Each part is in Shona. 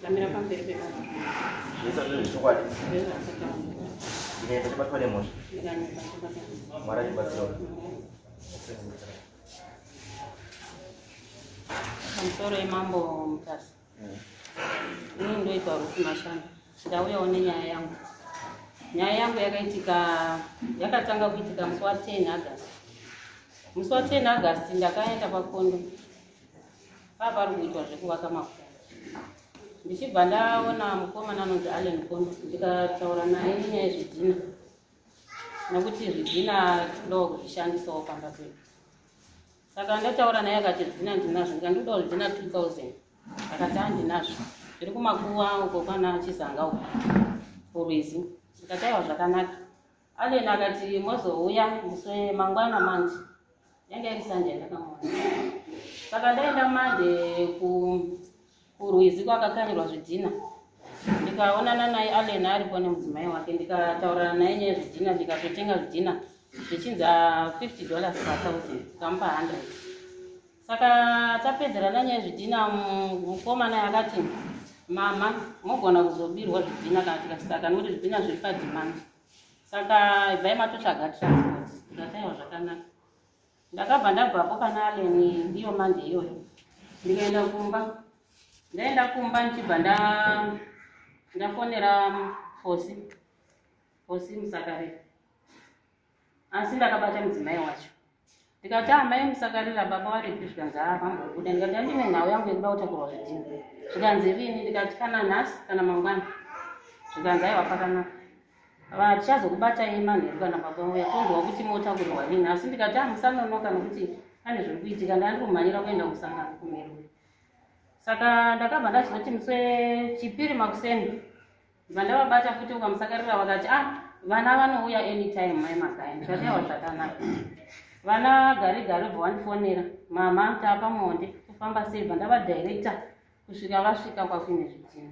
Ndamira pamberi pevanhu. Zvese zviri zvechokwadi. Zvese zvakataurwa. Ndikaenda chibatwa nemhosva. Ndikanyepa chibatwa. Mwari achibatsira. Pamusoro yemambo Mutasa. Ini ndoitwa Ruth Mashanda. Ndauyawo nenyaya yangu. Nyaya yangu yakaitika yakatanga kuitika musi wa 10 August. Musi wa 10 August ndakaenda kwaKondo. Pava pari kuitwa zvekuvaka makumbo. Ndichibva ndaona mukomana anonzi Allen Kondo ndikataura naye nenyaya yezvidhina. Nokuti zvidhina tinodawo kuzvishandisawo pamba pedu. Saka ndataura naye akati zvidhina ndinazvo, ndikandidawo zvidhina 2000. Akati handinazvo, zviri kumakuva uko kwana Chizanga uko kurwizi. Ndikati aiwa zvakanaka. Allen akati mozouya musi wemangwana manje. Yanga iri Sunday ndakamuona. Saka ndaenda mande kurwizi kwakakanyirwa zvidhina. Ndikaonana naye Allen aripo nemudzimai wake, ndikataurana naye nyaya yezvidhina, ndikatotenga zvidhina zvichinzi $50 per thousand, ndikamupa 100. Saka tapedzerana nyaya yezvidhina, mukomana akati mama mogona kuzobirwa zvidhina kana tikasaka nokuti zvidhina zviri pademand, saka ibvai matotsvaga transport. Ndikati aiwa zvakanaka. Ndakabva ndabvapo pana Allen ndiyo mande iyoyo, ndikaenda kumba. Ndaenda kumba ndichibva ndafonera Fosi, Fosi Musakarira, asi ndakabata mudzimai wacho. Ndikati amai Musakarira, baba varipi? Zvikanzi aa vambobuda. Ndikati andine nhau yangu yekuda kutakurwa zvidhina. Zvikanzi rini? Ndikati kana nhasi kana mangwana. Zvikanzi aiwa pakanaka, tichazokubatai manheru kana baba uya tonzwa kuti motakurirwa rini. Asi ndikati amusanonoka nokuti pane zviri kuitika, ndandiri kumhanyira kuenda kusangano kuMeruri. Saka ndakabva ndazoti musi wechipiri makuseni bva ndavabata futi ukamusakarira, vakati ah vana vanouya anytime mai Magaya. Ndikati aiwa zvakanaka. Vana gare gare bva vandifonera, mama tapa monde tofamba sei? Bva ndavadirecta kusvika vasvika kwakuine zvidhina.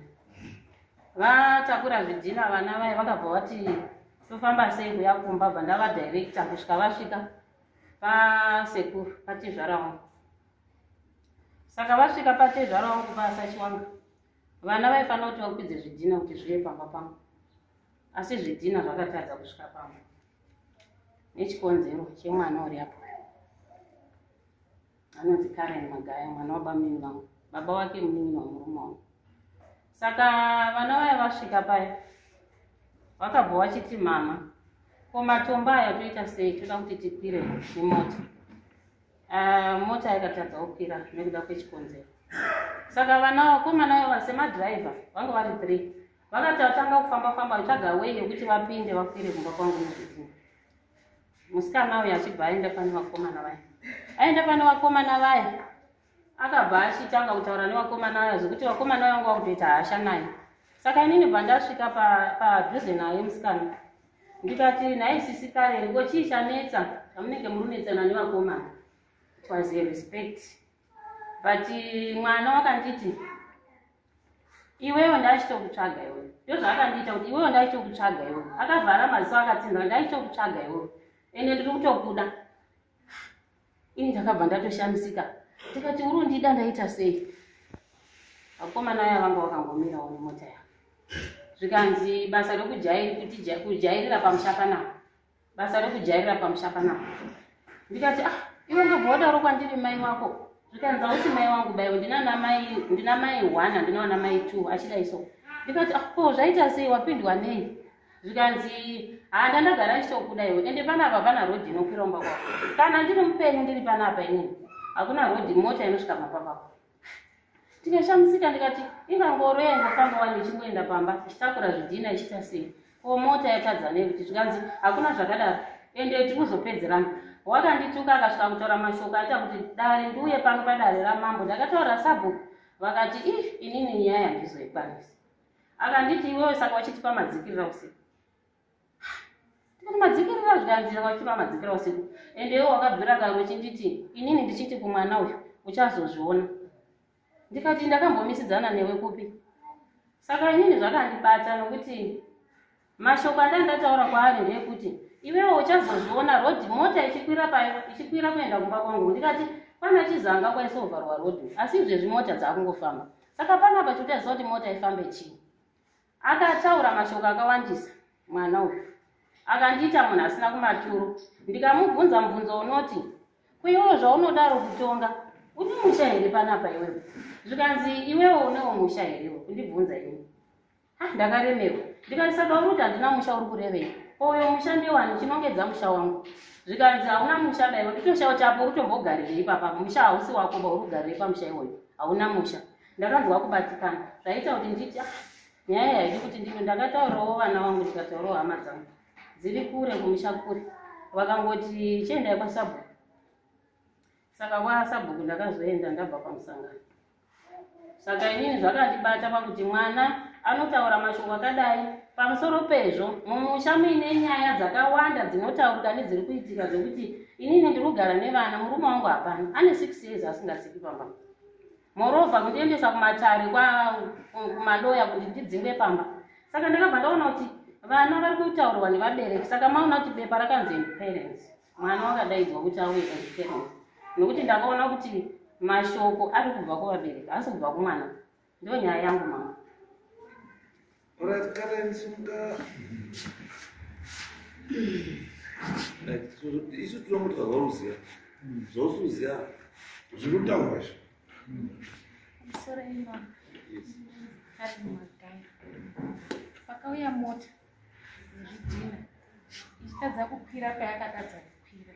Vatakura zvidhina vana vaya vakabva vati tofamba sei kuya kumba? Bva ndavadirecta kusvika vasvika pasekuru patezvara wangu. Saka vasvika patezvara wangu paSachiwanga, vana vaifanira kuti vakwidze zvidhina kuti zvive pamba pangu, asi zvidhina zvakatadza kusvika pamba nechikonzero chemwana uri apo anonzi Karen Magaya, mwana wabamini vangu, baba wake munin'ina wamurume wangu. Saka vana vaya vasvika paya vakabva vachiti mama, ko matombo aya toita sei? Toda kuti tikwire nemota. Mota yakatadza kukwira nekuda kwechikonzero. Saka vana vakomana vava semadhiraivha vanga vari three, vakati vatanga kufamba famba vatsvaga way yekuti vapinde vakwire kumba kwangu nezvidhina. Musikana uyu achibva aenda pane vakomana vaya, aenda pane vakomana vaya akabva achitanga kutaura nevakomana vaya zvekuti vakomana vaya vanga vakutoita hasha naye. Saka inini bva ndasvika padhuze naye musikana, ndikati nhai sisi Kareri, ko chii chanetsa chamunenge muri kunetsana nevakomana? It was a respect, but mwana wakanditi iwewe ndachitokutsvaga iwewe. Ndozvaakandiita kuti iwewe ndachitokutsvaga iwewe. Akavhara maziso akatsinza, ndachitokutsvaga iwewe ende ndiri kutokuda ini. Ndakabva ndatoshamisika, ndikati uri undida ndaita sei? Vakomana aya vanga vakangomirawo nemota yavo. Zvikanzi basa rekujairira pamusha panapa, basa rekujairira pamusha panapa. Ndikati ah, iwe ndobva wadaro kwandiri mai wako? Zvikanzi hausi mai wangu baiwe, ndina mai one, handina wana mai two. Achidai so, ndikati ah, ko zvaita sei, wapindwa nei? Zvikanzi handa ndagara ndichitokuda iwe, ende panapa pana rodhi inokwira umba kwako. Kana ndiri mupenyu ndiri panapa inini, hakuna rodhi mota inosvika pamba pako. Tikashamisika, ndikati ingangoro yaingofamba wani ichingoenda pamba ichitakura zvidhina ichiita sei, ko mota yatadza nei kuti? Zvikanzi hakuna zvakadaro, ende tikuzopedzerana. Wakandituka akasvika kutaura mashoko aita kuti dare ndiuye pano padare ramambo. Ndakataura sabhuku, vakati ih inini nyaya handizoikwanisi. Akanditi iwewe saka wachitipa madzikirira usiku. Tikati madzikirira? Zvikanzi wachitipa madzikirira usiku, ende iwe wakabvira kare uchinditi inini ndichiti kumwana uyu uchazozviona. Ndikati ndakambomisidzana newe kupi? Saka inini zvakandibata nokuti mashoko andandataura kwaari ndeyekuti iwewe uchazozviona rodhi mota ichikwira payo ichikwira kuenda kumba kwangu. Ndikati kwana Chizanga kwaisovharwa rodhi, asi izvezvi mota dzakungofamba. Saka panapa chitaziva kuti mota ifambe chii. Akataura mashoko akawandisa mwana uyu, akandiita munhu asina kumaturo. Ndikamubvunza mubvunzo unoti, kuiwewo zvaunodaro kutonga une musha here panapa iwewe? Zvikanzi iwewo unewo musha herewo? Kundibvunza iwe. Ndakaremerwa. Ndikati saka uri kuti handina musha, uri kurevei? Uyo musha ndewani? Chinongedza musha wangu. Zvikanzi hauna musha daiwe. Nditoshawo chapo utombogarirei ipapa, musha hausi wako ba, uri kugarirei pamusha iwoyo, hauna musha. Ndakanzwa kubatikana, zvaita kuti nditi nyaya haidi kuti ndino. Ndakataurawo vana vangu, ndikataurawo hama dzangu dziri kure, kumusha kure, vakangoti chiendai kwasabhuku. Saka kwasabhuku ndakazoenda ndabva pamusangano. Saka inini zvakandibata pakuti mwana anotaura mashoko akadai. Pamusoro pezvo mumusha muine nyaya dzakawanda dzinotaurika nedziri kuitika, dzekuti inini ndiri kugara nevana, murume wangu hapana, ane 6 years asingasiki pamba. Moreover kundiendesa kumatare kumaloya kuti ndidzingwe pamba. Saka ndakabva ndaona kuti vana vari kutaurirwa nevabereki. Saka maona kuti bepa rakanzi and parents, mwana wakadaidzwa kuti auye and parents, nokuti ndakaona kuti mashoko ari kubva kuvabereki, asi kubva kumwana. Ndo nyaya yangu mama. Alright, Karen, sunga. Like, isu tinongoti zvauruziya, zvausuziya. Zviri kutaurwa izvi. Musoro imba Karen Magaya. Pakauya mota nezvidhina ichitadza kukwira payakatadza kukwira,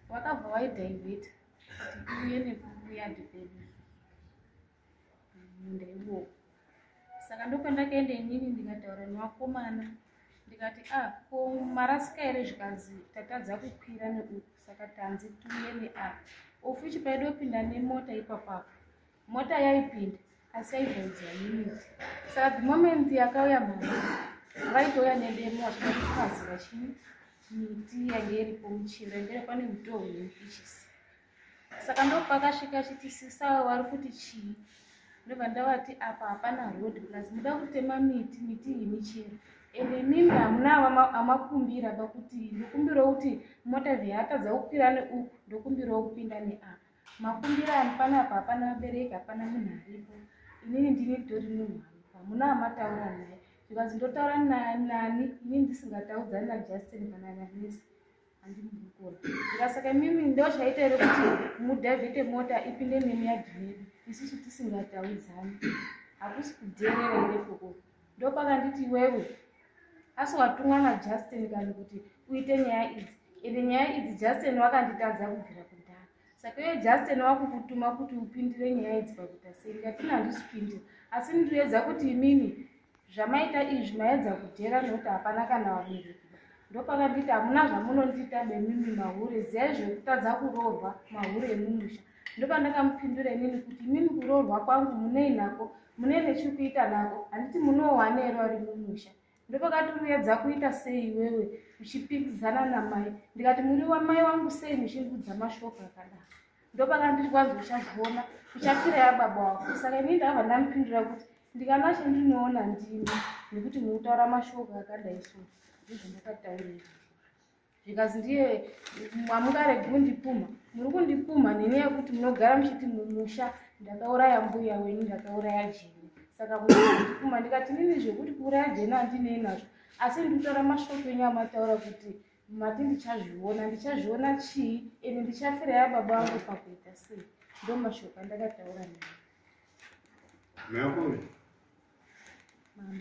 wakabva waidhaivheta kuti iuye nekuyadhi kwedu munda iwowo. Saka ndopandakaenda inini, ndikataura nevakomana, ndikati a ko marasika here? Zvikanzi tatadza kukwira neuku, saka tanzi tiuye neapa. Ofuchi paidopinda nemota ipapapo, mota yaipinda asi yaivharidzwa nemiti. Saka the moment yakauya mama, vaitouya nedemo vachida kupazira chii miti yange iripo muchinda ngere pane mutohwe nemupichisi. Saka ndopakasvika chiti sisawe vari kuti chii, ndobva ndavati apa hapana road, plus muda kutema miti, miti iyi michero, ende imimi hamuna amakumbira pakuti ndokumbirawo kuti mota vheyatadza kukwira neuku, ndokumbirawo kupinda neapa. Makumbira ani panapa? Hapana vabereki, hapana munhu aripo, inini ndini nditori munhu aripo, hamuna amataura naye. Zvikanzi ndotaura nani inini ndisingataudzani naJustin kana naNesi? Handimukona. Ndikasaka imimi ndo chaita here kuti mudhavhite mota ipinde nemuyadhi medu isusu tisingataudzani? Hakusi kudherera here ikoko? Ndopakanditi iwewe asi watumwa naJustin kani kuti uite nyaya idzi? Ende nyaya idzi Justin wakanditadza kubvira kudhara, saka iye Justin wakukutuma kuti upindire nyaya idzi pakuita sei? Ndikatini handisi kupindira, asi ndinoedza kuti imimi zvamaita izvi maedza kudhera nekuti hapana kana vabereki. Ndopakanditi hamuna zvamunondiita bemimi mahure, ziyai zvekutadza kuroorwa, mahure emumusha. Ndopandakamupindura inini kuti imimi kuroorwa kwangu munei nako? Mune nechikuita nako? Handiti munowana here vari mumusha? Ndopakati uedza kuita sei iwewe uchipikizana namai? Ndikati muri wamai wangu, sei muchindiudza mashoko akadaro? Ndopakanditi kwanzi uchazviona, uchafira yababa wako. Saka inini ndakabva ndamupindura kuti ndikana chandinoona ndimi, nekuti mukutaura mashoko akadai. So ndizvo ndakataurira. Zvikanzi ndiye hamungaregi kundipumha, muri kundipumha nenyaya yekuti munogara muchiti mumusha ndakauraya mbuya wenyu, ndakauraya Jeni, saka munondipumha. Ndikati nini zvekuti kuuraya Jeni handinei nazvo, asi ndikutaura mashoko enyu amataura kuti mati ndichazviona. Ndichazviona chii? Ende ndichafira yababa vangu pakuita sei? Ndo mashoko andakataura naye. Mako. Mama.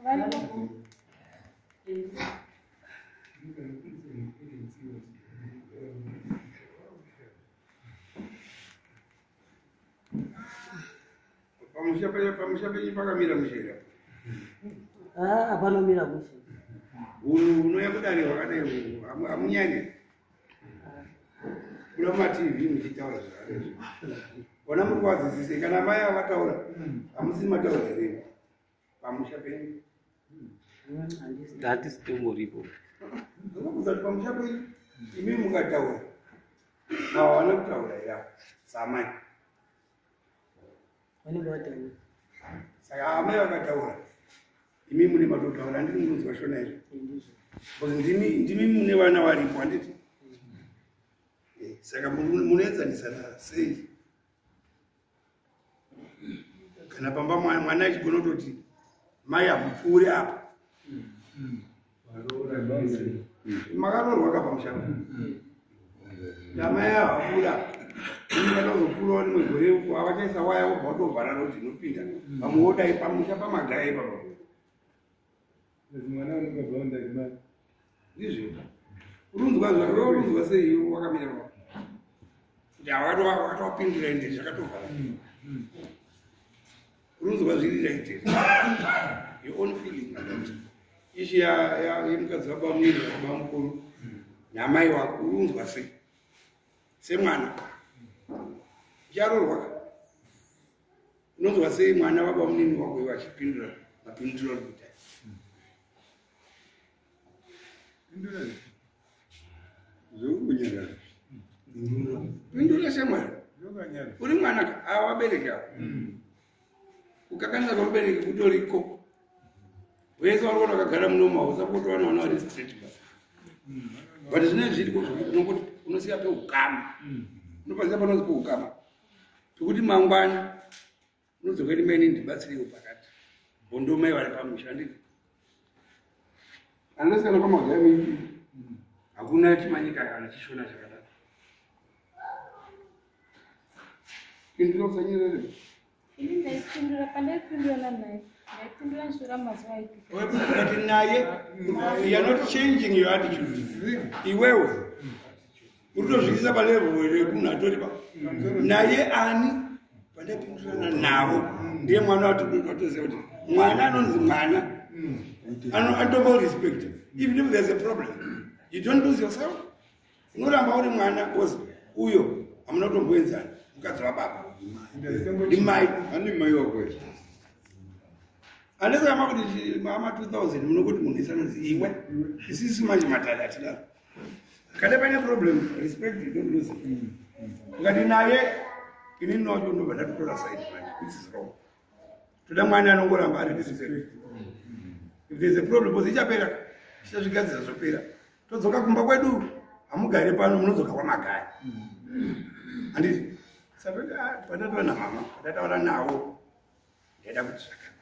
Varipo. Pamusha penyu pakamira mushera? Hapanomira mushe. Unhu unouya kudare hwakadai uhu, hamunyanye kuda mumaTV muchitaura zvakadai. Ona, muri kuvadzidzise kana mai avataura, hamusi mataura here pamusha penyu? Handisi. Handisi tomboripo. Ndinokuudza kuti pamusha penyu imi mukataura, mawana kutaura here apa samai? Vanenge vataura. Saka amai vakataura, imi mune matotaura, handiti munonzwa Shona izvo? Ndizvo. Because ndimi mune vana varipo, handiti? Saka munoenzanisana sei kana pamba mwana achigona kutoti mai hamupfuuri apa? Makaroorwa ka pamusha, ndamai ava vapfuura apa, ingatozopfuurawo rimwe gore uko, avachaisa waya, wobva watovhara rodhi inopinda vamwe, wodai pamusha pamagaya ipapo. Mwana unenge boundary mai. Ndizvo urunzwa urunzwa sei wakamira pa kuti wakatowapindura, ende zvakatovhara, urunzwa zviri right here? Your own feeling about issue yemukadzi wabamwiri, wababa mukuru namai wako, urunzwa sei semwana ucharorwa? Unonzwa sei mwana wababa munini wako iwe achipindura mapinduro ari kuita? Pindura zvokunyarara. Pindura semwana. Zvokanyara. Uri mwana ka, ava vabereki ava, kukakanisa kwamubereki kutoriko. Wese vari kuona vakagara munomu, hausapoti vana, vana vari straight ba, but zvinenge zviriko zvokuti unongoti unosiya peukama, unopaziva panonzi peukama, pekuti mangwana unodzoka kuti maini, ndibatsireiwo pakati, bondo mai vari pamusha, handiti? Unless kana kwamagaya mingi hakuna chimanyika kana chishona chakadaro. Pindura, usanyerere. Ini ndaipindura, pandaipindurana naye ndaipindura nsura mazuva aitika. But naye you are not changing your attitude. Iwewe uri kutozvikisa palevel remunhu atori pa naye ani pandapindurana navo, ndiye mwana watoziva kuti mwana anonzi mwana anotombo respect. Even if there's a problem, you don't lose yourself, unoramba uri mwana, because uyo hamuna kutomboenzana, mukadzi wababa ndimai. Ani mai wako here? Handisama kuti ama 2000 munokuti munhu ese anonzi iwe. Isisi manje matari hatidaro. Kana paine problem, respect, you don't lose it. Ukati naye, inini wacho ndobva ndatotora side manje, which is wrong. Toda mwana anongoramba ari respect. If there's a problem, because ichapera, tichazvigadzira, zvopera, todzoka kumba kwedu. Hamugari pano, munodzoka kwamagari, handiti? Saka pandataura namama, pandataura navo, ndaida kuti zvakati,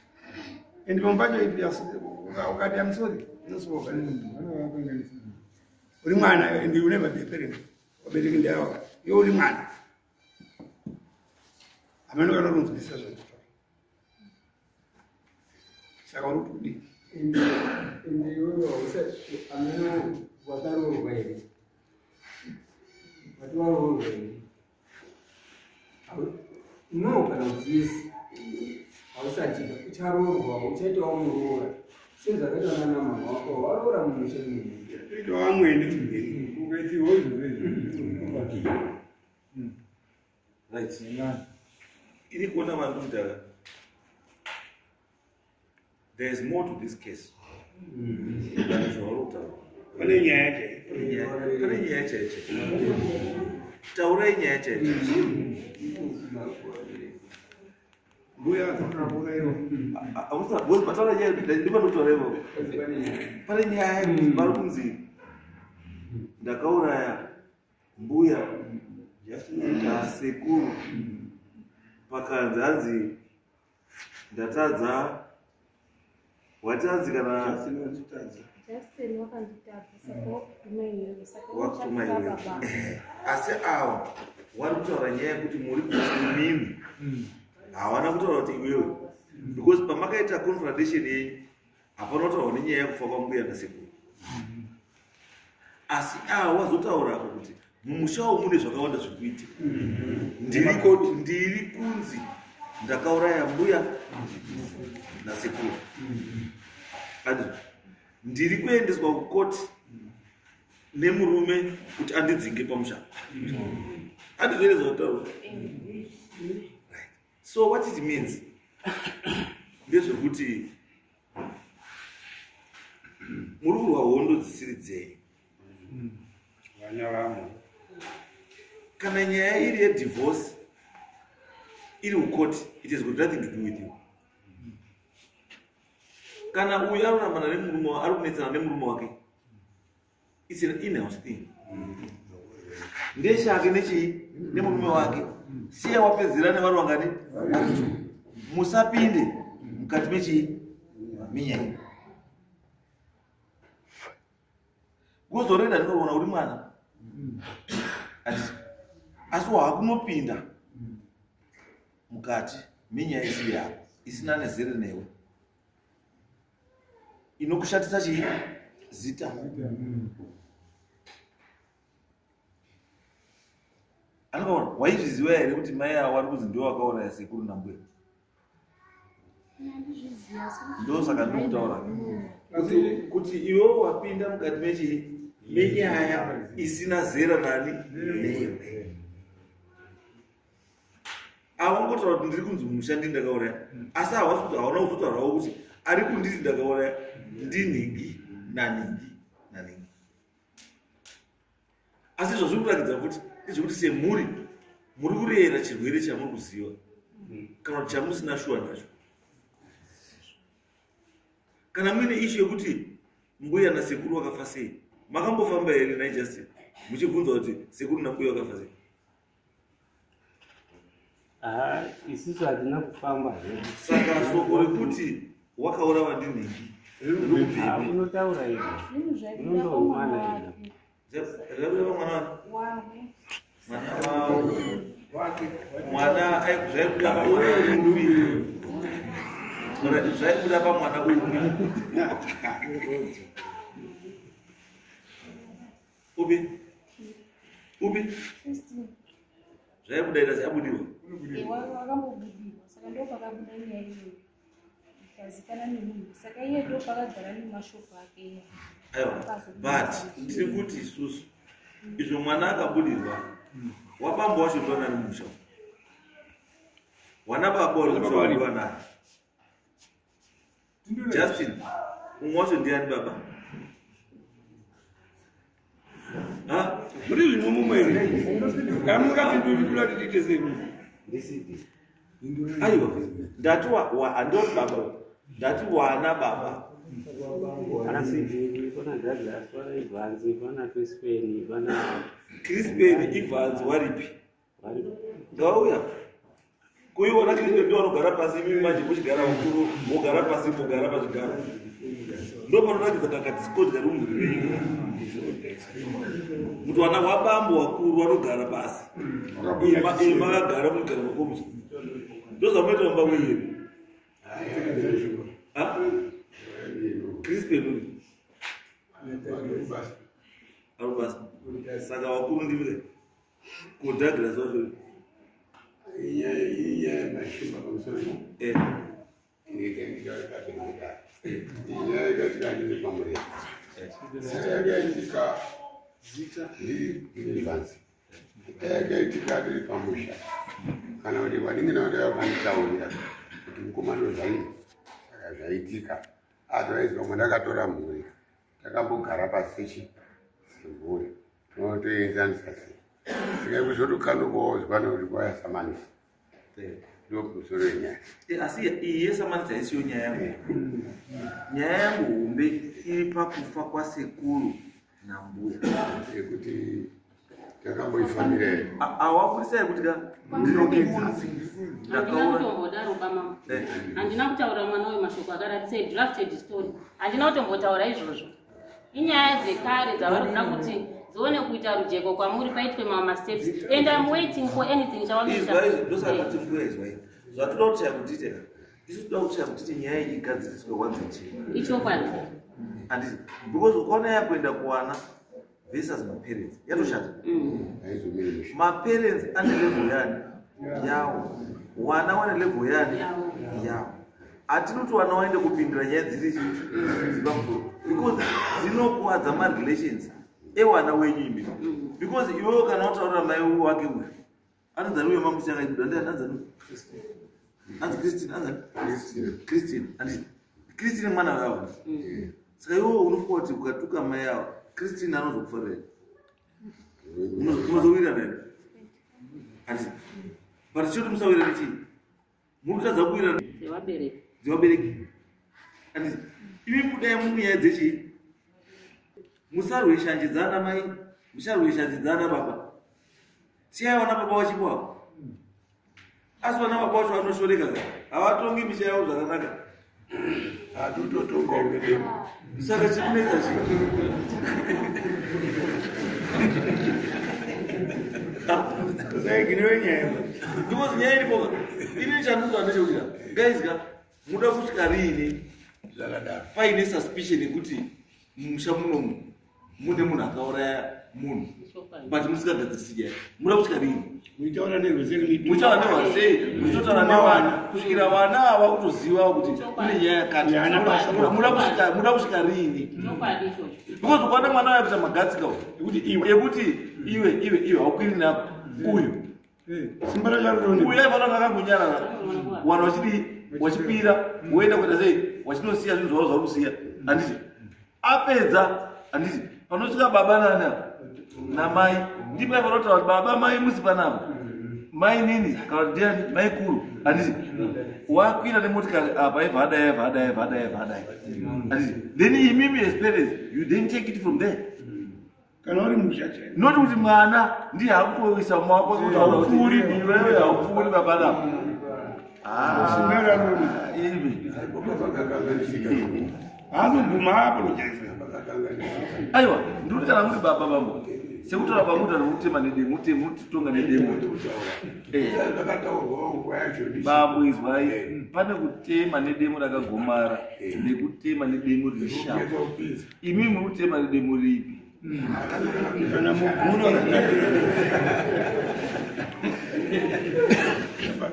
and pamwe pacho if you ukati I'm sorry, inosolva. Vana vakanganisa. Uri mwana and you never be a parent. Wabereki ndeava, iwe uri mwana, hameno kana unonzwisisa zvanditaura. Saka uri kuti kudii? Ende iwewe hausati amene wakaroorwa here? Wati waroorwa here? No kana kuti yes? Hausati ucharoorwa, uchaitawo muroora sezvakaitwa nana mama wako, waroora mumusha imomo. Toita vamwene mberi. Ukaitiwa izvozvo. Right, iri kuona vanhu kuti there is more to this case than zvauri kutaura. Pane nyaya chaiyo. Pane nyaya chaicho, taurai nyaya chaicho. Mbuya dzakakurayiwa. Mataura nyaya, ndipanotaura ipapo pane nyaya yekuti vari kunzi ndakauraya mbuya nasekuru, pakanzi hanzi ndatadza, wati hanzi kana Justin wakanditadza, saka wakutuma iwewe, saka wakutuma uchapika iwewe. baba. Asi ava vari kutaura nyaya yekuti muri kuti imimi, hawana kutaura kuti iwewe, because pamakaita confrontation yenyu hapana kutaurwa nenyaya yekufa kwambuya nasekuru. Asi ava wazotaura apa kuti mumusha umu mune zvakawanda zviri kuitika. Ndiri kunzi ndakauraya mbuya nasekuru. Andizvo, ndiri kuendeswa kukoti nemurume kuti andidzinge pamusha. Andizvo kutaura? So what it means ndezvekuti muri kurwa hondo dzisiri dzenyu. Vana vamwe. Kana nyaya iri yedivorce iri kukoti, it has got nothing to do with you. Kana uyu arorambana nemurume, ari kunetsana nemurume wake, it's an in-house thing. Ndechake nechii nemurume wake. Siya wapedzera nevari wangani? Musapinde mukati mechii minyaya. Kuzorenda ndinoona uri mwana. Asi wakunopinda mukati minyaya isiri yako isina nezere newe. Inokushatisa chii? Zita. Anokaona waizviziva here kuti mai avo vari kuzi ndiwo wakauraya sekuru nambuya? Ndosaka ndinokutaura kuti iwe wapinda mukati mechii menyaya isina zera nani newe. Avangotaura kuti ndiri kunzi musha ndini ndakauraya, asi havasi kuti hauna kuzotaurawo kuti ari kunditi ndakauraya ndinhingi naningi naningi. Asi zvazviri kuratidza futi ndezvekuti semhuri muri kurera chirwere chamuri kuziva kana kuti chamusina shuwa nacho. Kana muine ishu yekuti mbuya nasekuru wakafa sei, makambofamba here nai Justin muchibvunza kuti sekuru nambuya wakafa sei? Isusu hatina kufamba hedu. Saka soko rekuti wakaurawa ndinhingi riri unotaura izvo. Unondoumana izvo. Zvabuda mwana wake. Mwana zvaibuda pamwana upi? Zvaibuda pamwana upi? Upi? Upi? Zvaibuda ita seabudiwa. Wakambobudiwa saka ndo pakabuda nyaya iyoyo ikazikana nemunhu saka iye ndo pakagara nemashoko ake. Aiwa, but ndiri kuti isusu izvo mwana akabudirwa wabambo wacho ndonani musha wana baba uri kutsvagiwa naye Justin umwe wacho ndiani baba? Muri zvino mumwe here? Kana mungapindura kuti tiite sei? Aiwa, ndati handoti baba, ndati wana baba. Pana Sidney, pana Douglas, pana Evans, pana Crispin, pana Crispin, Evans waripi? Ngauya. Kuiona Crispin ndio anogara pasi, mimi manje muchigara mukuru, mogara pasi, mogara pachigaro. Ndo panoratidza kakatisikoti kari mumhuri menyu. Kuti wana wabambo wakuru vanogara pasi. Makagara munogara makomucha. Ndozvamunoita mumba mwenyu. Crispin uri? Ari basa. Saka wakuru ndivire. Ko Douglas wacho inyaya mashumba pamusoro. Inyaya ikatika ndiri pamureza. Yakaitika ndiri pansi. Yakaitika ndiri pamusha. Kana kuti vanenge navada vakanditaurira kuti mukomana zvaini saka zvaitika. Otherwise pamwe ndakatora mhuri takambogara pasi semhuri tinotoenzanisa sei. Saka kuzotokandukawo kuti kwaya samanisi. Ndo pamusoro yenyaya. Asi iyi yesamanisi haisiyo nyaya yangu. Nyaya yangu hombe iri pakufa kwasekuru nambuya. Yekuti takamboifambira here? Awaburisai kuti ka ndinokunzi Handina kutombodaro bamama. Handina kutaura mwana uyu mashoko akaratidza drafted story. Handina kutombotaura izvozvo. Inyaya dzekare dzavari kuda kuti dzione kuita rujeko kwamuri paitwe mamwe steps. And I'm waiting for anything chawanoita. Izwa ndosaka kuti mbuya izwai. Zvatoda kuti chakutite ka. Isu toda kuti chakutite nyaya iyi igadziriswe once and Ichokwadi. Handiti because ukaona yakuenda kuwana versus maparents yatoshata. Maparents ane level yani yawo. Wana wane level yani yawo. Hatinoti wana waende kupindira nyaya dziri dzipamusoro because dzinokuwadza marelations ewana wenyu imi. Because iwewe kana wataurira mai wake uyu anonzani uyo mamuchanga ibuda ndiani anonzani? Anzi Christine, anzani? Christine, handiti Christine mwana wavo. Saka iwewe unofunga kuti ukatuka mai avo Christine anozokufarira. Munozowirirana here? Handiti but choti musawirana chii? Muri kutadza kuwirirana dzevabereki. Dzevabereki. Handiti imi budai munyaya dzechii? Musarwe shanje dzaana mai, musarwe shanje dzaana baba. Siyai vana baba vachipo avo. Asi vana baba vacho vanoshoreka ka, havatongi misha yavo zvakanaka. Hatutotonga ungedemo. Saka chikunetsa chii? Usaiginewe nyaya. Because nyaya iripo ka, ini chandinotaura ndechekuti ka, guys ka, muda kusvika riini Zvakadaro. Paine suspicion yekuti mumusha munomu mune munhu akauraya munhu, but musikagadzirisi nyaya, muda kusvika riini? Muchitaura nerweseri. Muchitaura nerwasei? Muchitotaura nevana kusvikira vana ava kutoziva kuti kune nyaya yakati. Yana basa. Muda kusvika riini? Chokwadi ichocho. Because ukaona mwana wayo kuita magatsika Yekuti iwe. Yekuti iwe, iwe, iwe haukwiri nako uyu. Simba racho rinoonekwa. Uyu aifanira kunge akangonyarara, vanhu vachidii, wachikwira, woenda kuita sei, wachinosiya zvinhu zvavo zvauri kusiya, handiti? Apedza, handiti, panosvika baba nana namai, ndipo aifanira kutaura kuti baba, mai, musi panapa, mai nini, kana kuti ndiani, mai kuru, handiti, wakwira nemotikari apa, aibva adai, aibva adai, aibva adai, aibva adai, handiti? Then imimi as parents, you then take it from there. Kana uri musha chaiwo. Not kuti mwana ndiye akutoisa mumaoko kutaura kuti Haupfuuri. iwewe haupfuuri baba napa. Simba racho rinoonekwa. Imi. Baba vakakanganisika. Haazobvuma apologize. Vakakanganisika. Aiwa, ndikuti kana muri baba, bambo, sekutaura kwamuta nokutema nedemo, mutitonga nedemo. Zvakataurwawo nguva yacho. Bambo, izwai, pane kutema nedemo rakagomara nekutema nedemo riri shapu. Kupedza kupinza. Imi muri kutema nedemo ripi? Kana muguro.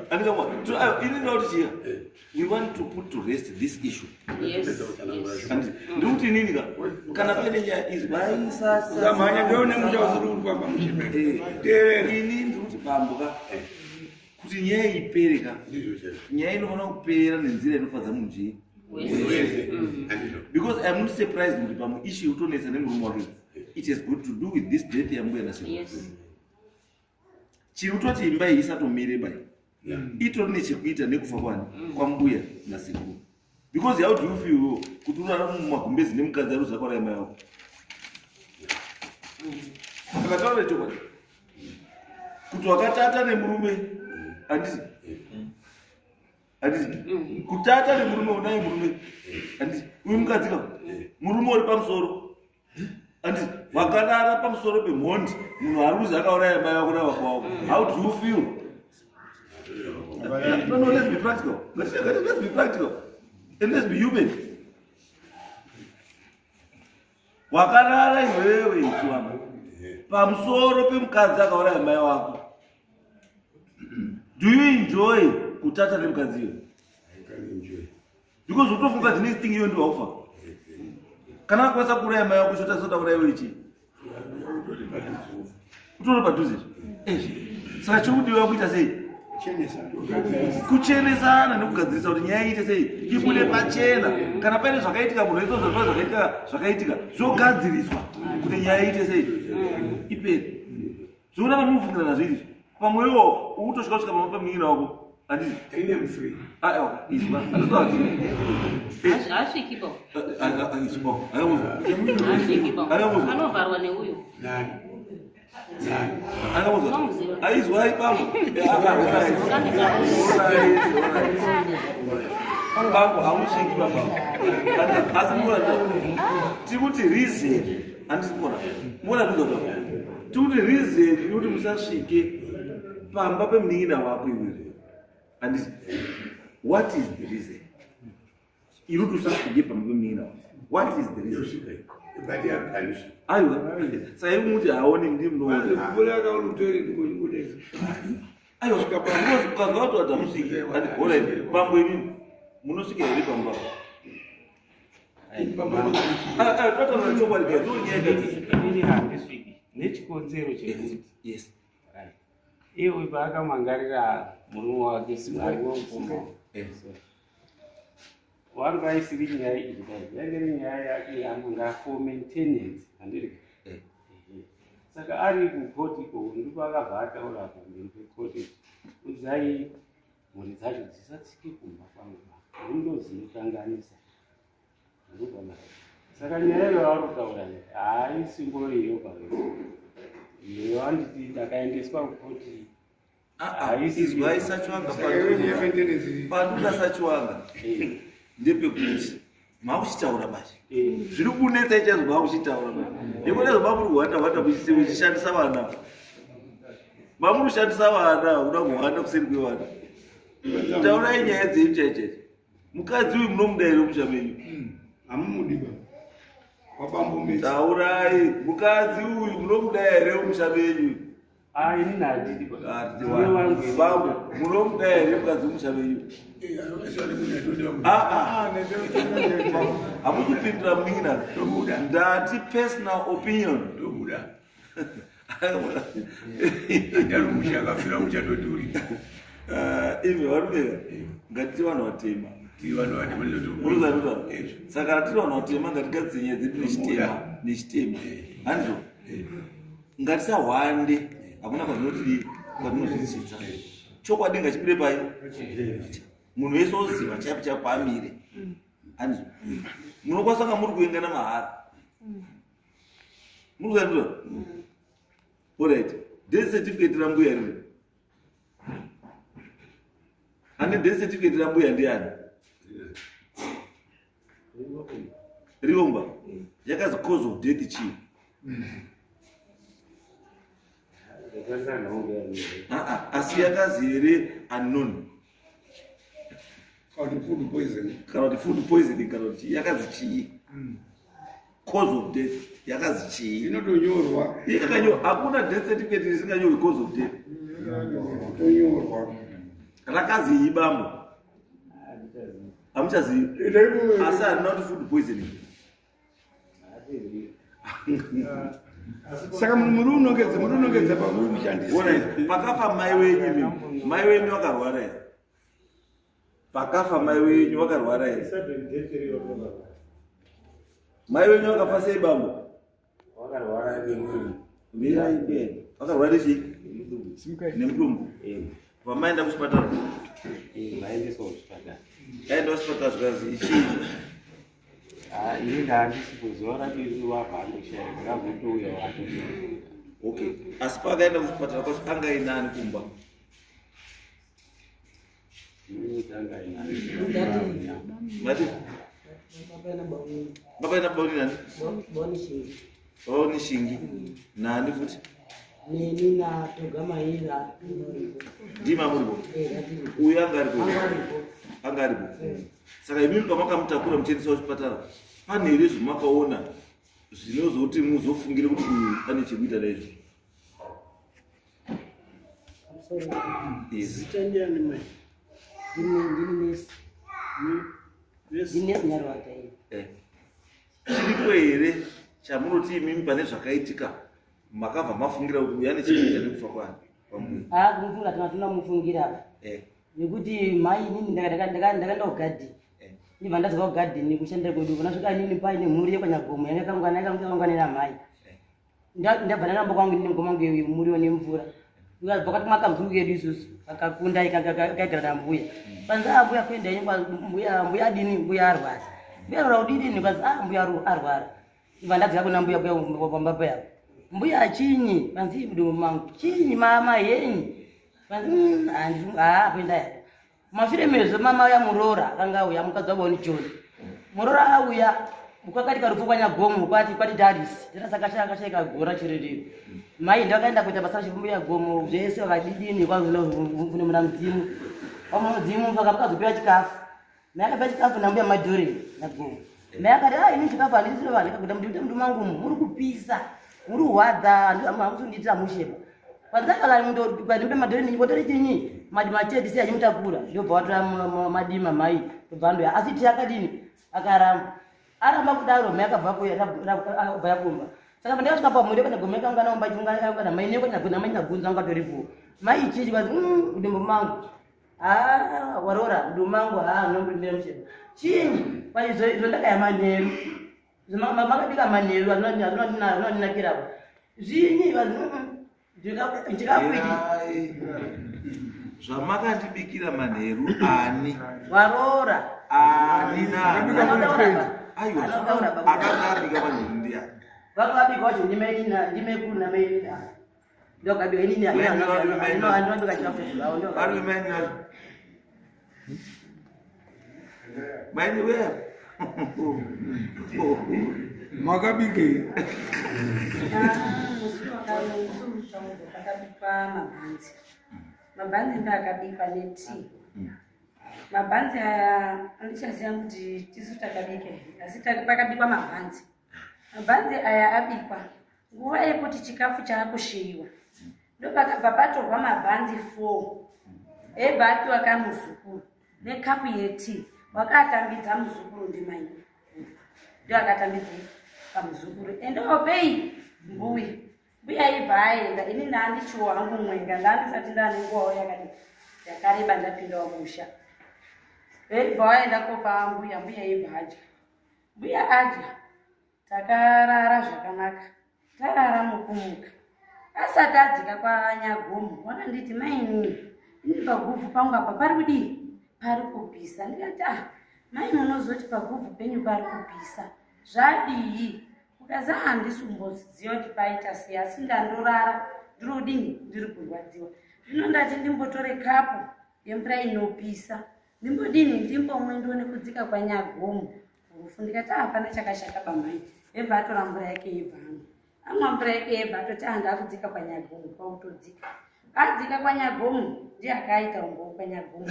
Andikama ini ndinoda kuti chiya, we want to put to rest this issue. Yes. Ndikuti inini ka, kana paine nyaya, izwai. Usamhanya ndeone musha usiri kufamba mushe. Teerera. Ini ndikuti bambo ka, kuti nyaya ipere ka, Ndizvo chaizvo. nyaya inofanira kupera nenzira inofadza munhu chii. Wese. Handizvo. Because I'm not surprised kuti pamwe issue yekutonetsa nemurume wake, it has got to do with this death yambuya nasekuru. Chiri kutoti imba iyi isatomire bai itori nechekuita nekufa kwani, kwambuya nasekuru. Because how do you feel kuti urara mumagumbezi nemukadzi ari kuzakauraya mai wako? Akataura chokwadi kuti wakatata nemurume, handiti? Handiti kutata nemurume, unaye murume, handiti? Uyu mukadzi ka, murume uri pamusoro, handiti, wakarara pamusoro pemhondi, munhu ari kuzi akauraya mai vako navako wako. How do you feel? No, let's be practical. Let's be practical and let's be human. Wakarara iwewe ichiwamba pamusoro pemukadzi akauraya mai wako, do you enjoy kutata nemukadzi iwe? I can enjoy. Because utofunga the next thing, iwe ndiwe wakufa. Kana akwanisa kuuraya mai wako, chotasoda kuuraya iwe chii? Utori padhuze. Utori padhuze ezvi. Saka chikudiwa kuita sei? Chenesa. Kuchenesana nekugadzirisa kuti nyaya iite sei, ibude pachena. Kana paine zvakaitika, munhu izvozvo zvakaitika, zvakaitika, zvogadziriswa kuti nyaya iite sei, ipere. Zvikuda pamunofungira nazvo izvi, pamwe iwo ukutosvika kusvika pamwe pamunin'ina wako, handiti? Ine mfree. Aiwa, izwa, handitoati. Hasvikipo. Izwa. Hasvikipo. Angamuzwa. Anovharwa neuyu. Nani? Nani? Angamuzwa. Aizwa bambo. Bambo, hausviki baba. Asi muona, tikuti reason, handisi kuona muona tuza, tikuti reason yekuti musasvike pamba pemunin'ina wako iwewe, handiti? What is the reason iri kuti usasvike pamba pemunin'ina wako? What is the reason? But yaganisha. Aiwa, saka iri kumuti haoni, ndi munoona. Mvura yakauri kutoilet kuchingudeza. Aiwa, because ukazwa kuti hatamusviki, alright, bambo, imimi munosvika here pamba? Totaura chokwadi ka, ndonyaya gadzisa. Inini handisviki nechikonzero chekuti Right. Iye paakamangarira murume wake ariwomukoma, wanga isiri nyaya iyi kudai, yange iri nyaya yake yaamanga for maintenance, handiri? Saka ari kukoti ikoko, ndipo akabva ataura pamberi pekoti, udzai mhuri dzacho dzisatsike kumba kwangu, ndo dzinokanganisa. Ndobva. Saka nyaya iyo vari kutaura iyi haisingoriyo pavese. Handiti ndakaendeswa kukoti. Izwai Sachiwanga, pandoda Sachiwanga ndepekuti makuchitaura manje zviri kunetsa ichazo, makuchitaura manje nekuti zvamuri kuhwanda hwanda muchishandisa vana, mamuri kushandisa vana kuda kuhwanda kuseri kwevana. Taurai nyaya dzenyu chaichaicho. Mukadzi uyu munomuda here musha menyu? Hamumudi ba wabambo mesi. Taurai, mukadzi uyu munomuda here musha menyu? Inini handidi. Bambo, munomuda here mukadzi musha menyu? Hamusi kupindura munin'ina. Ndati personal opinion. Ndomuda. Andari akafira muchatoduri. Imi varumeka, ngatiti vanhu vatema. Tiri vanhu vatema. Muruzarura. Saka tiri vanhu vatema, ngatigadzire nyaya dzedu nechitema, nechitema. Handizvo? Ngatisahwande, hakuna kwazvinotidii, kwatinozvitsitsa. Chokwadi ngachipire pai. Munhu wese oziva chaipo chaipo paamire. Handizvo? Munokwanisa kunga muri kuengana mahara. Muruzarura. Alright. Death certificate rambuya riri. Ane death certificate rambuya ndiani? Riomba. Yakazi cause of death chii? Asi yakazi here unknown? Kana kuti food poisoning. Kana kuti food poisoning, kana kuti yakazi chii? Cause of death yakazi chii? Inotonyorwa. Yakanyorwa. Hakuna death certificate isinganyorwi cause of death. Tonyorwa. Rakazi ibambo. Hamuchazivi. Asi harina kuti food poisoning. Saka munhu muri unongedza, muri unongedza pamuri kushandisa. Alright, pakafa mai wenyu imi. Mai wenyu vakarwara here? Pakafa mai wenyu vakarwara here? Mai wenyu vakafa sei bambo? Vakarwara nemudumbu. Mirai mberi. Vakarwara nechii? Nemudumbu. Vamaenda kuchipatara? Vaendeswa kuchipatara. Aenda kuchipatara zvikazi ichii? Ini ndahandisi kuzuva racho iri wabva andoshaya, ndakazotouya watoshaya. Okay. Asi paakaenda kuchipatara kwacho anga ainani kumba? Mati? Baba ina baoni nani? Baoni Shingi. Nani futi? Neni na Toga Maira. Ndima muripo. Uyu anga aripo. Anga aripo. Saka imimi pamakamutakura muchiendesa kuchipatara, pane here zvamakaona zvinozoti muzofungire kuti uyu ane chekuita naizvo? Zita ndiani mai? Ndini nesi. Ndini nesi Nyarwata ini. Chiripo here chamunoti imimi pane zvakaitika makabva mafungira kuti uyu ane chekuita nekufa kwani? Ah, kumufunga tinomufungira apa. Nekuti mai inini ndakaenda kugadheni. Ndibva ndadzoka kugadheni kushandira kwedu. Ndasvika inini paine mhuri yekwanyagomo yanga yakaunganira mai. Ndabva ndaramba kwangu inini mukoma wangu muriwo nemvura. Ndikabva kwati mwakamzungu kedu isusu kakakunda kaigara nambuya. Panzi mbuya kuenda yenyu mbuya, mbuya adini, mbuya arwara. Mbuya arwara kudini? Kwanzi mbuya arwara. Ndibva ndadzoka kuna mbuya kuya pamba paya. Mbuya achinyi? Panzi mudumbu mangu. Chinyi mama yenyi? Panzi kuenda ya. Mashure mezvo mama uya muroora akanga auya mukadzi wavo ni John. Muroora auya kwakati karufu kwanyagomo kwati kwati Darisi. Tira akashaika gora chirerero. Mai ndakaenda kuita basa rechimbuya gomo zvese vakadidini kune muna mudzimu. Pamwe mudzimu vakazopiwa chikafu. Mai akapiwa chikafu nambuya Madhuri nagomo. Mai akati ini chikafu handisi vanhu ndikakuda mudumbu mangu muri kupisa. Muri kuhwadza hamusi kundiitira musheba. Panzaka mbuya Madhuri ndingotori chinyi madima chete siya chimutakura. Ndobva watora madima mai ndobva andoya. Asi ti akadini akaramba. Aramba kudaro mai akabva akabva yakumba. Saka pandakasvika pamhuri pane gomo yakanga naomba chingana mai neko nyagona mai nyagunza anga toripo. Mai ichiti kwazi mudumbu mangu. Warora mudumbu mangu nondindira musheba. Chinyi kwa izvo ndakaya manheru. Makabika manheru anondinakira. Zvinyi kwazi chikafu ichi. Zvamakandibikira manheru ani? Warora. Ani nani? Aiwa, akanga abika manheru ndiani? Vakabika wacho ndimekuru namainina. Ndokabika inini andinobika chikafu chezvivavo. Vari maini vacho. Maini weya. Makabikei? Musi wakamusi pakabikwa mabhanzi. Mabhanzi ndoakabikwa netii. Mabhanzi aya andichaziva kuti tisu takabika here, asi pakabikwa mabhanzi. Mabhanzi aya abikwa nguva yekuti chikafu chaakushiyiwa, ndopakabva patorwa mabhanzi 4 ebva apiwa kamuzukuru nekapu yetii. Wakatambidza muzukuru ndimai, ndo akatambidza pamuzukuru, endeopei mbuya. Mbuya ibva aenda, ini ndandichiwo hangu mwenga, ndandisati ndane nguvawo yakati yakareba ndapindawo musha. Ibva waenda kopa mbuya, mbuya ibva adya. Mbuya adya, takarara zvakanaka, tarara mukumuka. Asati adzika kwaNyagomo, wakanditi mainini, ini paguvhu pangu apa pari kudii? Pari kupisa. Ndikati ah, mai munozoti paguvhu penyu pari kupisa zvadii? Ukazi handisi kumboziva kuti paita sei, asi ndandorara ndiri kudini, ndiri kurwadziwa. Zvino ndati ndimbotore kapu yemvura inopisa ndimbodini, ndimbomwe ndione kudzika kwaNyagomo rufu. Ndikati hapana chakashata bamai. Ebva atora mvura yake yebva amwa, amwa mvura yake yebva atoti ah, ndakudzika kwaNyagomo. Kwakutodzika, adzika kwaNyagomo ndiye akaita umbowo kwaNyagomo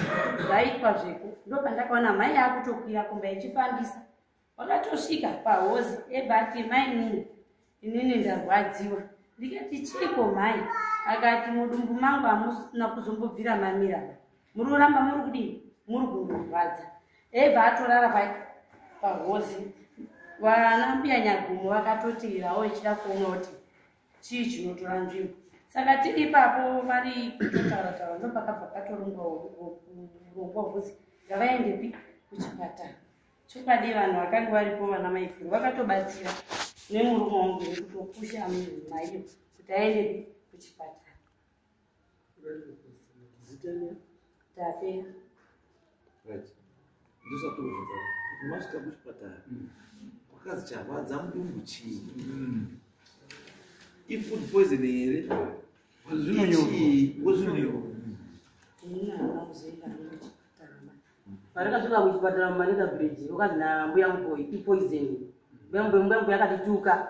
zvaitwa zveku. Ndopandakaona mai akutokwira kumba ichifambisa, wakatosvika pahozi ebva ati mainini, inini ndarwadziwa. Ndikati chiiko mhai? Akati mudumbu mangu hamusina kuzombobvira mamira, muri kuramba muri kudii, muri kundorwadza. Ebva atorara pahozi. Vana mbuya Nyagomo vakatotirawo ichida kuona kuti chii chinotora nzvimbo. Saka tiri ipapo vari kutotaura taura, ndopakabva patorongwa urongwa hwekuzi ngavaendepi kuchipatara. Chokwadi vanhu vakanga varipo vana maikuru vakatobatsira nemurume wangu nekutopusha maiyo kuti aendepi kuchipatara. Tapera. Right. Ndosatobvunza kuti masvika kuchipatara kwakazi charwadza mudumbu chii? Ifood poisoning here? Zvinonyorwa. Ichii? Wezvinonyorwa. Inini handina kuzoenda hangu kuchipatara. Parakasvika kuchipatara muManica Bridge, wakazi nambuya Mukoi ipoison. Mbuya Mukoi, mbuya Mukoi akatituka,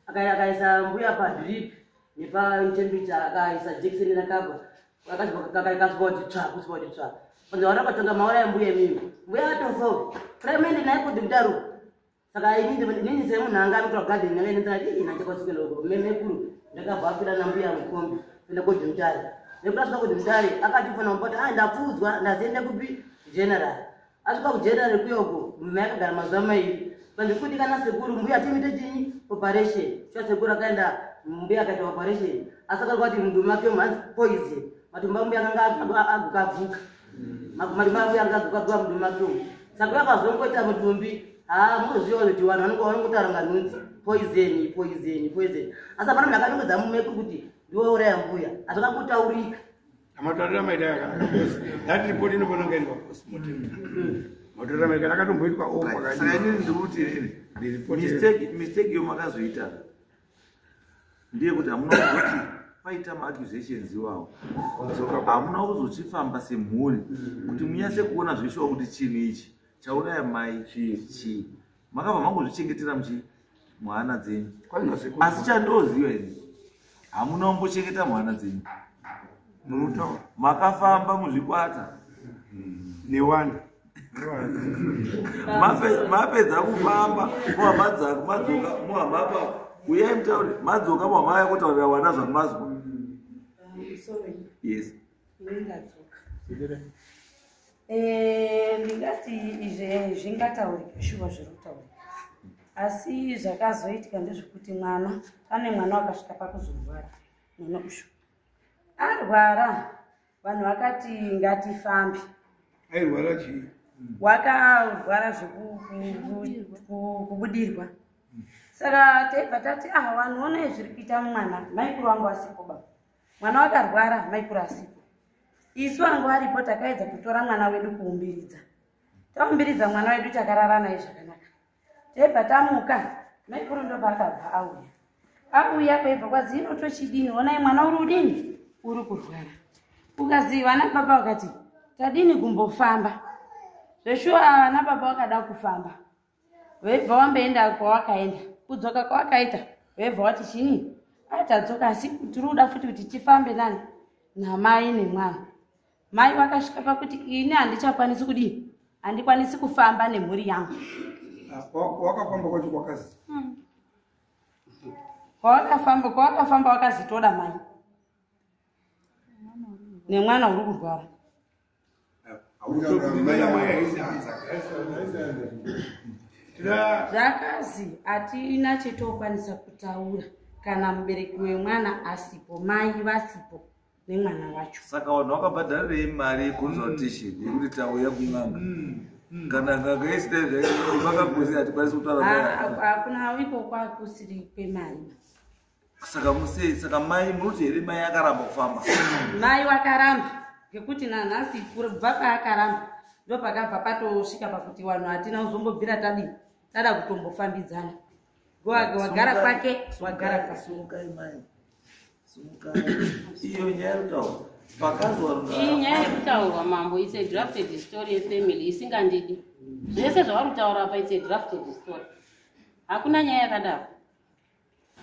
akaisa mbuya padrip nepatemperature, akaisa jekiseni rakabva akasvika kuti tsva, kusvika kuti tsva. Panzi vana vakatonga maura yambuya imimi, mbuya atofa puraimende naye kuti mudaro. Saka inini semunhu anga anotora gadheni ndanga ndati ii nachakasvikira uko mekuru, ndakabva akwira nambuya mukombi kuenda kodhimutare. Nekuti asvika kodhimutare akati fona mupata, ah, ndapfuudzwa, ndazienda kupi? General. Asvika kugeneral kuyoko, mai akagara mazuva 2. Panzi kuti kana sekuru mbuya timuite chinyi? Operation. Shuwa sekuru akaenda, mbuya akaita operation, asi akaona kuti mudumbu make hanzi poison. Matumbu ambuya akanga aguka aguka, matumbu ambuya anga aguka aguka mudumbu make umu. Saka uyo akazongoita mutumbi, haa, munoziva kuti vanhu vanongotaura nganhunzi poison, poison, poison, asi hapana munhu akanongedza mumekuru kuti ndiwe uraya mbuya, asi akangotaurika. Amataurira maita yakanaka because that report inofanira kunge iri papostmortem. Mataurira maita akatomboitwa o Saka inini ndiri kuti inini mistake yomakazoita ndeyekuti hamuna kuzoti paita maaccusations iwawo, hamuna kuzochifamba semhuri kuti munyatse kuona zveshuwa kuti chinhu ichi chauraya mai chii. Makabva mangozvichengetera muchi muhana dzenyu. Asi chandoziva ini, hamuna kumbochengeta muhana dzenyu. Munotaura. Makafamba muzvikwata newana. Mapedza kufamba muhamadzako, madzoka muhamapa, uyai mutaure. Madzoka muhama ya kutaurira wana zvamazwa. Sorry. Yes. Ini ndadzoka. Ndingati izvi zvingataurika, shuwa zviri kutaurika, asi zvakazoitika ndezvekuti mwana, pane mwana wakasvika pakuzorwara. Mwana ushu arwara, vanhu vakati ngatifambe. Airwara chii? Wakarwara zvekubudirwa. Saka taibva tati ah, vanhu onai zviri kuita mwana, maikuru wangu asipo baba. Mwana wakarwara, maikuru asipo, isu vangu varipo. Takaedza kutora mwana wedu kuumbiridza, taumbiridza mwana wedu, takarara naye zvakanaka. Taibva tamuka, maikuru ndopaakabva auya. Auya kwaibva kwazi inotochidini, onai mwana uri udini, uri kurwara. Ukazi vana baba vakati tadini kumbofamba. Zveshuwa vana baba vakada kufamba, veibva wamboenda kwawakaenda, kudzoka kwawakaita veibva wati chini atadzoka, asi tiri kuda futi kuti tifambe nani namai nemwana. Mai vakasvika pakuti ini handichakwanisi kudini, handikwanisi kufamba nemhuri yangu. Wakafamba kwacho kwakazi kwawakafamba wakazi toda mai nemwana uri kurwara. Zvakazi hatina chetokwanisa kutaura kana mubereki wemwana asipo, mai vasipo nemwana wacho. Saka vanhu vakabhadharirei mari yeconsultation yekuti tauya kun'anga? Kana n'anga isina zvakagozi hatikwanisi kutaura. Hakuna iko kwakusiri kwemari. Saka musei, saka mai munoti here mai akaramba kufamba? Mai wakaramba ngekuti nanhasi kubva paakaramba ndopakabva patosvika pakuti vanhu hatina kuzombobvira tadini tada kutombofambidzana. Wagara kwake, wagara kwake. Sumukai mai. Sumukai. Iyo nyaya yekutaurwa. Pakazwa iyi nyaya yekutaurwa mambo, it's a drafted story yefamily isingandidi. Zvese zvavari kutaura apa it's a drafted story. Hakuna nyaya yakadaro.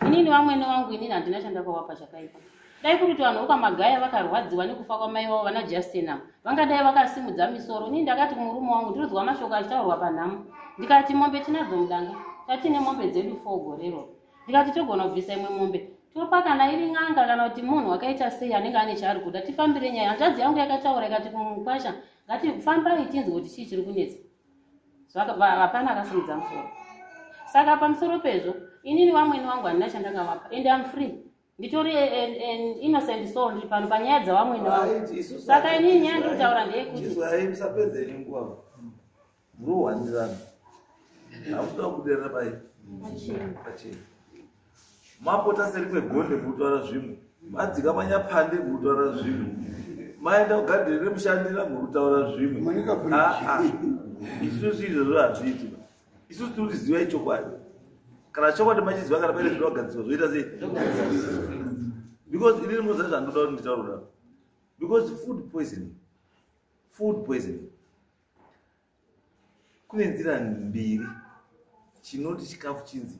Inini vamwene vangu inini handina chandakawapa chakaipa. Dai kuri kuti vanhu vokwamagaya vakarwadziwa nekufa kwamai vavo vana Justin ava, vangadai vakasimudza misoro. Inini ndakati kumurume wangu, ndinozwa mashoko achitaurwa panhamo. Ndikati mombe tinadzo mudanga, tatine mombe dzedu 4 gorero. Ndikati togona kubvisa imwe mombe, topa kana iri n'anga kana kuti munhu wakaita sei anenge ane chaari kuda, tifambire nyaya. Hanzvadzi yangu yakataura ikati kumukwasha, ngatifambai tinzwe kuti chii chiri kunetsa. Hapana akasimudza musoro. Saka pamusoro pezvo, inini vamwene vangu handina chandakavapa and I'm free. Nditori an innocent soul ndiri pano panyaya dzavamwene vangu. Saka inini nyaya ndiri kutaura ndeyekuti Chizwai musapedze nenguva. Murohwanirana. Hamusida kubudirana pai. Pachena. Mapota seri kwegonde murikutaura zvimwe. Madzika manyapande murikutaura zvimwe. Maenda kugadheni remushandira murikutaura zvimwe. Isusu izvozvo hazviiti. Isusu tiri kuti zivai chokwadi. Kana chokwadi machiziva kana paine zvinogadzirwa zvoita sei? Because inini munoziva zvandinoda kuti nditaure kudaro. Because food poisoning kune nzira mbiri chinoti chikafu chinzi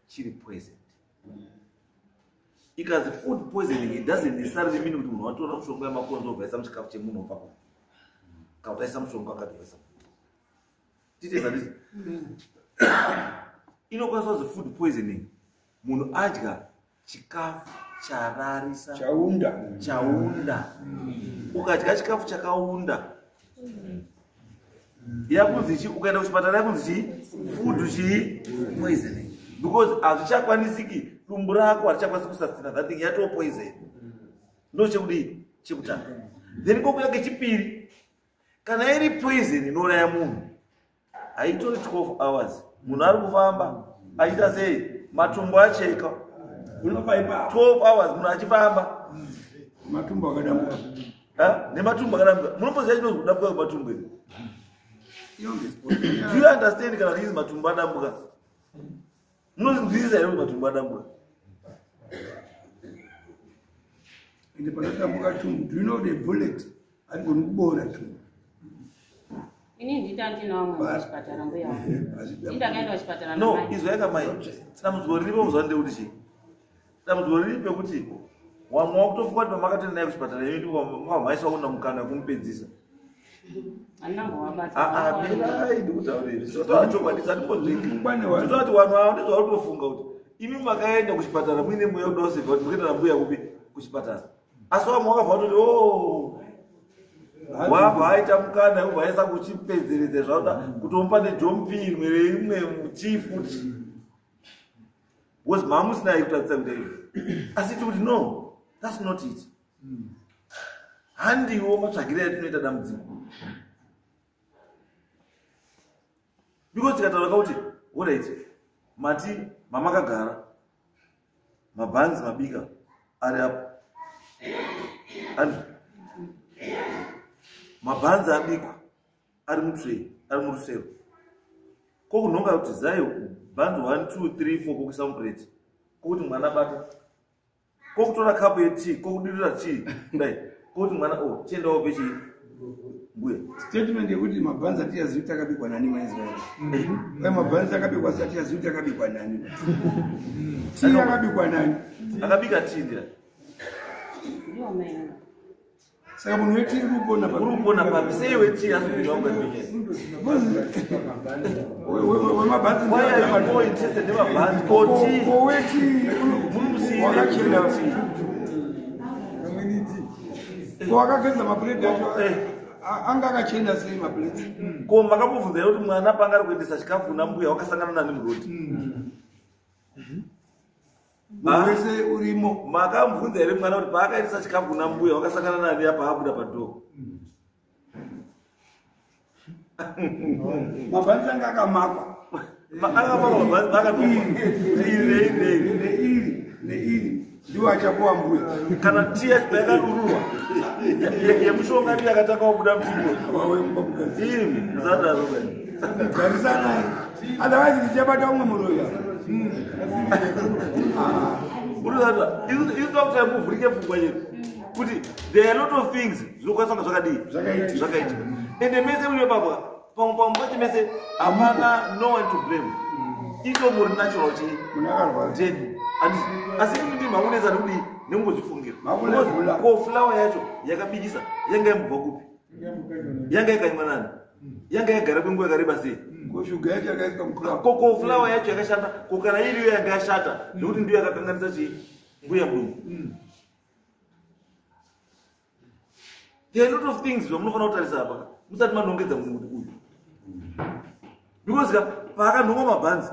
chiri poisoned. Ikazi food poisoning, it doesn't necessarily mean kuti munhu watora mushonga wemakonzo obva aisa muchikafu chemunhu obva ku kana kuti aisa mushonga wakati waisa. Tite zvanditi inokwanisa kuzi food poisoning munhu adya chikafu chararisa chaunda. Ukadya chikafu chakaunda yakunzi chi, ukaenda kuchipatara yakunzi chi food chi poisoning, because hazvichakwanisiki, dumbu rako harichakwanisi kusustain that thing, yatoo poison. Ndo chekudii chekutanga. Then kokuya kechipiri, kana iri poison inouraya munhu haitori 12 hours, munhu ari kufamba achiita sei, matumbo acheka. 12 hours munhu achifamba matumbo akadambuka. Nematumbo akadambuka. Munomboziva chinonzi kudambuka kwematumbo here? Do you understand kana kuchinzi matumbo adambuka? Munozvinzwisisa here kuti matumbo adambuka? Ende panodambuka tumbu, do you know the bullet harigoni kuboora tumbu? Inini ndita ndina vamwe kuchipatara, mbuya wangu. Ini ndakaenda kuchipatara No, namai. izwa yakamai. Dambudziko riripo muzuva ndekuti chii? Dambudziko riri pekuti wamwe wakutofunga kuti pamakatoenda naye kuchipatara imi ndipo makamhaiswa kuna mukana wekumupedzisa. Handina mbovabata. Mirai ndikutaurire. Sinotaura chokwadi sandimbozvingi. Tinotaura kuti vanhu ava ndizvo vakutofunga kuti imi makaenda kuchipatara muine mweya kuda kusevha kuti mukaenda nambuya kupi kuchipatara. Asi vamwe wakabva vatoti o wabva aita mukana wekubva aisa kuchipedzeredza zvauda kutomupa nejompi rimwe reimwe chii futi. Because mamusina kutatisa kuita izvo. Asi tikuti no, that's not it. Handiwo matsvagiro atinoita dambudziko. Because tikataura kuti alright, mati mamakagara mabhanzi mabika ari apo. Andrew, mabhanzi abikwa ari mutray, ari murusero. Kokunhonga kuti zai bhanzi 1 2 3 4 kokuisa mupureti. Kokuti mwana bata, kokutora kapu yetii, kokudirira tii kudai, kokuti mwana o chiendawo pechii mbuya. Statement yekuti mabhanzi atiyazivi kuti akabikwa nani maIsraeri. Uye mabhanzi akabikwa si atiyazivi kuti akabikwa nani. Tii akabikwa nani? Akabika tii ndira. Ndiwo mai. Saka munhu wetii uri kupona papi? Uri kupona papi? Sei wetii asi kuti wangu Wemabhanzi Why are you more interested nemabhanzi? Ko tii? Ko wetii wakachena. Ko wakageza mapureti acho anga akachena sei mapureti? Ko makambobvunza here kuti mwana panga ari kuendesa chikafu kuna mbuya wakasangana nani murodi? Munhu wese urimo. Makamubvunza here mwana kuti paakaendesa chikafu kuna mbuya wakasangana nani apa abuda padhoo? Mabhanzi anga akamakwa. Akamakwa mabhanzi akanokwa. Iri neiri neiri. Neiri neiri ndiwo achapuwa mbuya. Kana tii yacho payakadururwa yemushonga ndiyo yakatanga kubuda muchimbo. Imi musadaro bani. Garisanai. Otherwise tichabata umwe muroyi. Unoziva isu takuti muvhurike pfungwa yedu kuti there are a lot of things zvinokwanisa kunge zvakadii zvakaitika ende mese muri papa pamwe pamwe pacho mese hapana no one to blame ito muri natural chii death. Asi imi ndimi makunetsa nekudii nekungozvifungira. Ko flower yacho yakabikisa yanga yambobva kupi? Yanga yakanywa nani? Yanga yagara kwenguva yakareba sei? Ko shuga yacho yakaiswa muflower. Ko flower yacho yakashata, ko kana iriyo yanga yashata nekuti ndiyo yakakanganisa chii mbuya mudumbu. There are a lot of things zvamunofanira kutarisa apa musati manongedza munhu kuti uyu. Because ka paakanhongwa mabhanzi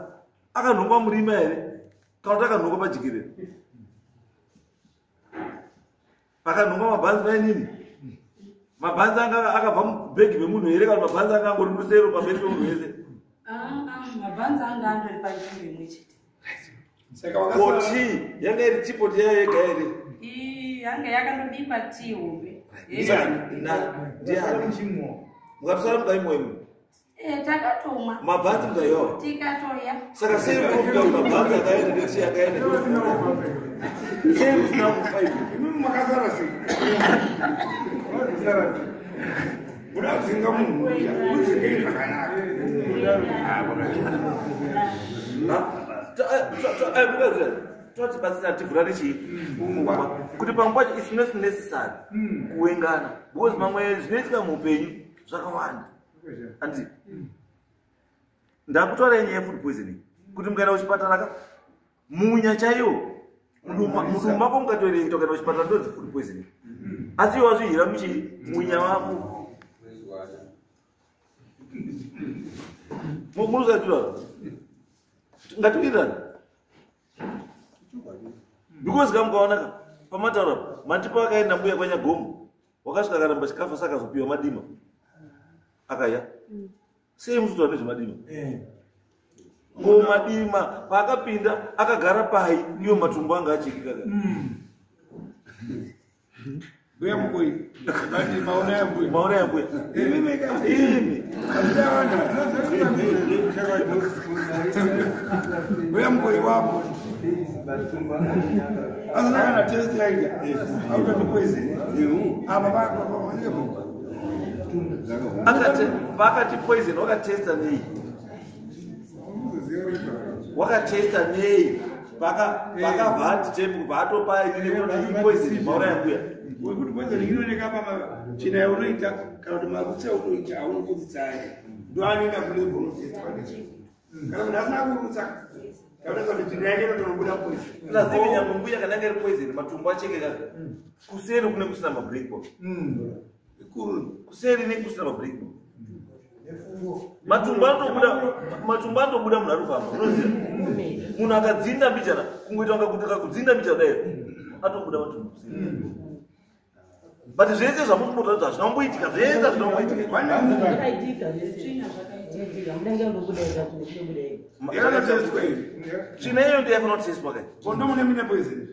akanhongwa murima here kana kuti akanhongwa pajekerere? Pakanhongwa mabhanzi mainini mabhanzi anga akabva mubhegi memunhu here kana mabhanzi anga angori musero pamberi pemunhu wese? Mabhanzi anga andori panzvimbo imwe chete. Saka Ko tii yanga iri teapot yayo yega here? Yanga yakandobikwa tii hombe. Ndiani? Mukatusara mukaimwa imwe? Takatomwa. Mabhanzi mukaiwawa? Tikatoya. Saka sei munofunga kuti mabhanzi akaenda netii akaenda? Sei musina kufa imi? Imimi makasara sei? Kuda kudzinga munhu udzingei zvakanaka. Totibatsira tivhurane chii pfungwa kuti pamwe pacho it's not necessary kuwengana because mamwe zvinoitika muupenyu zvakawanda. Andi ndakutaura nyaya yefood poisoning kuti mukaenda kuchipatara ka munya chaiwo mudumbu mako mukatoereketa ukaenda kuchipatara ndodzi food poisoning. Asi iwe wazvihira muchii munya wako. Munoziva ngatiwirirane. Because kamukaona ka pamataura matipo akaenda mbuya kwanyagomo wakasvika akaramba chikafu saka akazopiwa madima akaya. Sei musutora nezvemadima? Ko madima paakapinda akagara pai iwo matumbu anga achekeka ka. Mbuya mukoi. Bati maona ya mbuya. Maona ya mbuya. Imi ka. Imi. Mbuya mukoi wapo. Asina kana test yaita. Auto poison. Apa pa pa. Akati pakati poison wakatesta nei? Wakatesta nei? Pakabva ati tembo paatopa ini nekuti poison maona ya mbuya. Wekuti poison inooneka pama tsvina yaunoita kana kuti marutsi aunoita aunobudzitsa aya ndo anoenda kulebho unotestwa nezvo. Kana munhu asina kurutsa taoneka kuti tsvina yake inotonobuda poison. Lazima nyangwe mbuya kana anga iri poison matumbu achekeka. Kuseri kune kusina mabreak point. Kuseri ne kusina mabreak point. Matumbu anotobuda munhu arikufamba unoziva. Munhu akadzinda mbichana kungoita kunga kuti kakudzinda mbichana dai atobuda matumbu kuseri. But zvese zvamunotaura kuti hazvina kumboitika, zvese hazvina kumboitika. Zvakaitika zvese. Zvakaitika. Munenge ndobuda ega kubuda ega. Yakatestwa here? Tsvina iyo ndiyo yafanira kutestwa kai. Ko ndomune mine poison.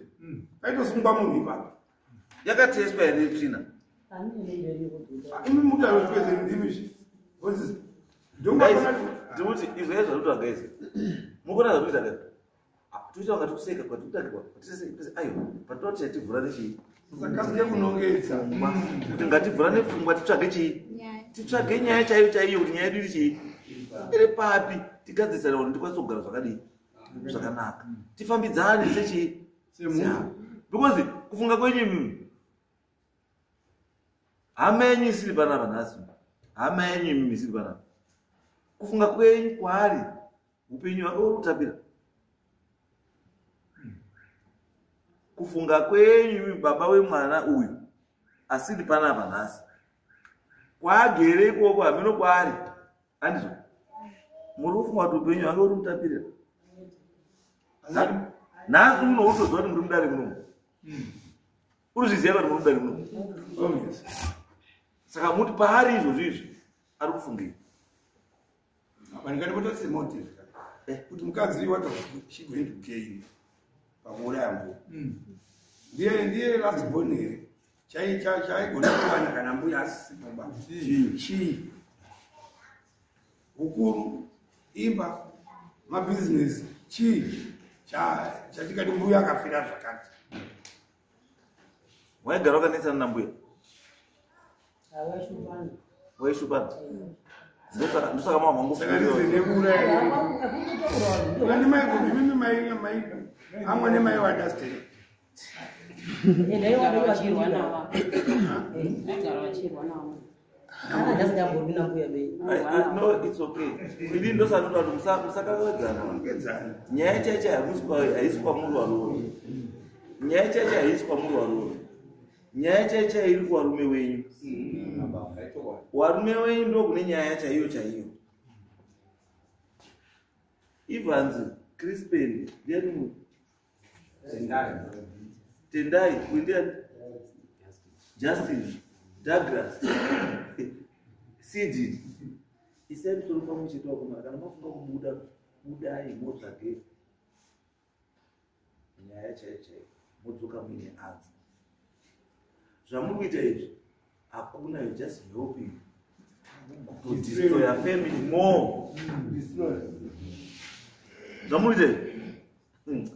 Paitosungwa munhu ipapo. Yakatestwa here tsvina? Imi mutaura poison ndimi. Guys, ndikuti izvo zvazvinotaura guys. Mukuona zvazvinoita guys. Toita kunga tikuseka kwatikutakirwa ayo patinoda kuti tivhurane chii Usakasike kunongedza. Kuti ngativhurane pfungwa titsvage chii, titsvage nyaya chaiyo chaiyo, kuti nyaya yedu iri chii, iri papi, tigadzirisane kuti tikwanise kugara zvakadii, zvakanaka, tifambidzane sechii, Semunhu. Because kufunga kwenyu imimi, hama yenyu isiri panapa nhasi, hama yenyu imimi isiri panapa, kufunga kwenyu kwaari upenyu hwake uri kutapira. Kufunga kwenyu imimi, baba wemwana uyu asiri panapa nhasi, kwaagere ikoko, hameno kwaari, handizvo? Muri kufunga kuti upenyu hwake uri mutapirira nhasi uno? Utoziva kuti muri mudare munomu, uri zviziva kuti muri mudare munomu. Obvious. Saka muti paari izvozvo izvi ari kufungei? Apa ndingatipota semotive kuti mukadzi, what was she going to gain pakuuraya mbuya? Ndiye last born here? Chaigona kuwana kana mbuya asisi kumba chii? Ukuru, imba, mabhizinesi, chii chatikati mbuya akafira zvakati? Waigara wakanetsana nambuya? Hawaishupana. Waishupana, ndosaka mama Saka reason yekuuraya, andi mai imimi mai mai amwe nemai wadasteri. Vaigara vachirwa navo, vaigara vachirwa navo. Ndasingambori nambuya bei. No, it's okay. Ini ndosanoda kuti musakakavadzana. Ongedzana. Nyaya chaicho haisi kwamuri varume, nyaya chaicho haisi kwamuri varume, nyaya chaicho iri kuvarume wenyu. Varume wenyu ndo kune nyaya chaiyo chaiyo. Evans, Crispin, ndiani mumwe? Tendai. Uyu ndiani? Justin, Douglas, Sidin. Isai musoro pamwe chete, wakomana. Kana mafunga kubuda, budai, motsvage nyaya chaiyo chaiyo, modzoka muine answer. Zvamuri kuita izvi hakuna, you just helping to destroy your family more. Zvamuri kuita izvi,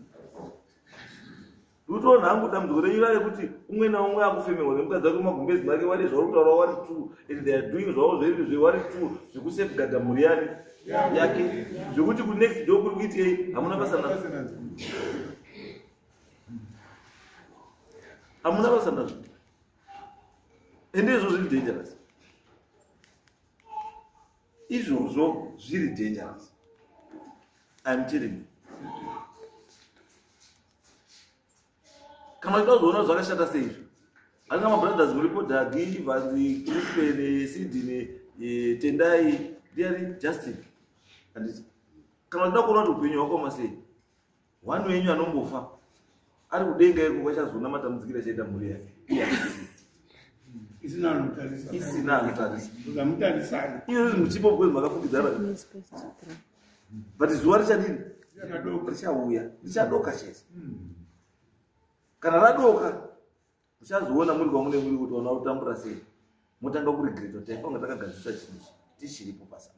Ndikutoona hangu dambudziko renyu rarekuti umwe naumwe akufemerwa nemukadzi wake mumagumbezi make. Wari zvauri kutaura wari two, and they are doing zvavo zveiri zvewari two zvekusafeguarda mhuri yani yake, zvekuti kunext door kuri kuitei hamuna basa nazvo, hamuna basa nazvo. Ende izvo zviri dangerous, izvozvo zviri dangerous, I'm telling you. Kana uchida kuzoona zvakashata seizvo, handina mabrothers muripo, Dagi, Vanzi, Crispin, Sidney, Tendai, ndiani, Justin, handiti? Kana uchida kuona kuti upenyu hwakaoma sei, one wenyu anombofa ari kudenga iko, kwachazoona matambudzikiro achaita mhuri yake. Isina anotarisa. Isina anotarisa. Zamutarisana. Iyo muchipo because makafungidzana, but zuva richadini? Richauya, richadoka chete. Kana radoka, muchazoona muri kwamune muri kuti wana kutambura sei, motanga kuregreta kuti taifanira takagadzirisa chinhu ichi tichiripo pasa.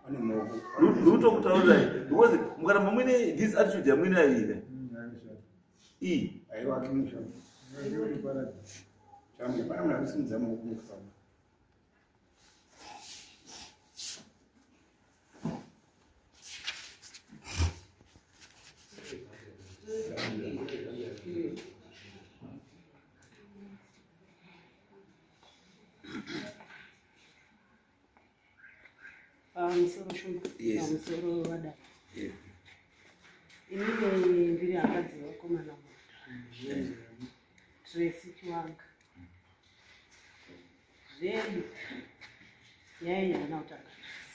Ane maoko. Ndikutokutaurirai because mukaramba muine this attitude yamuinayo iyi iyi. Aiwa, kimusha chambe pana munhu akusimudza maoko mukufamba. Pamusoro, Shumba. Yes. Pamusoro, vadai. Inini ndiri hanzvadzi yevakomana muta Tracy Chiwanga. Zvedu nyaya iyi haina kutanga nhasi.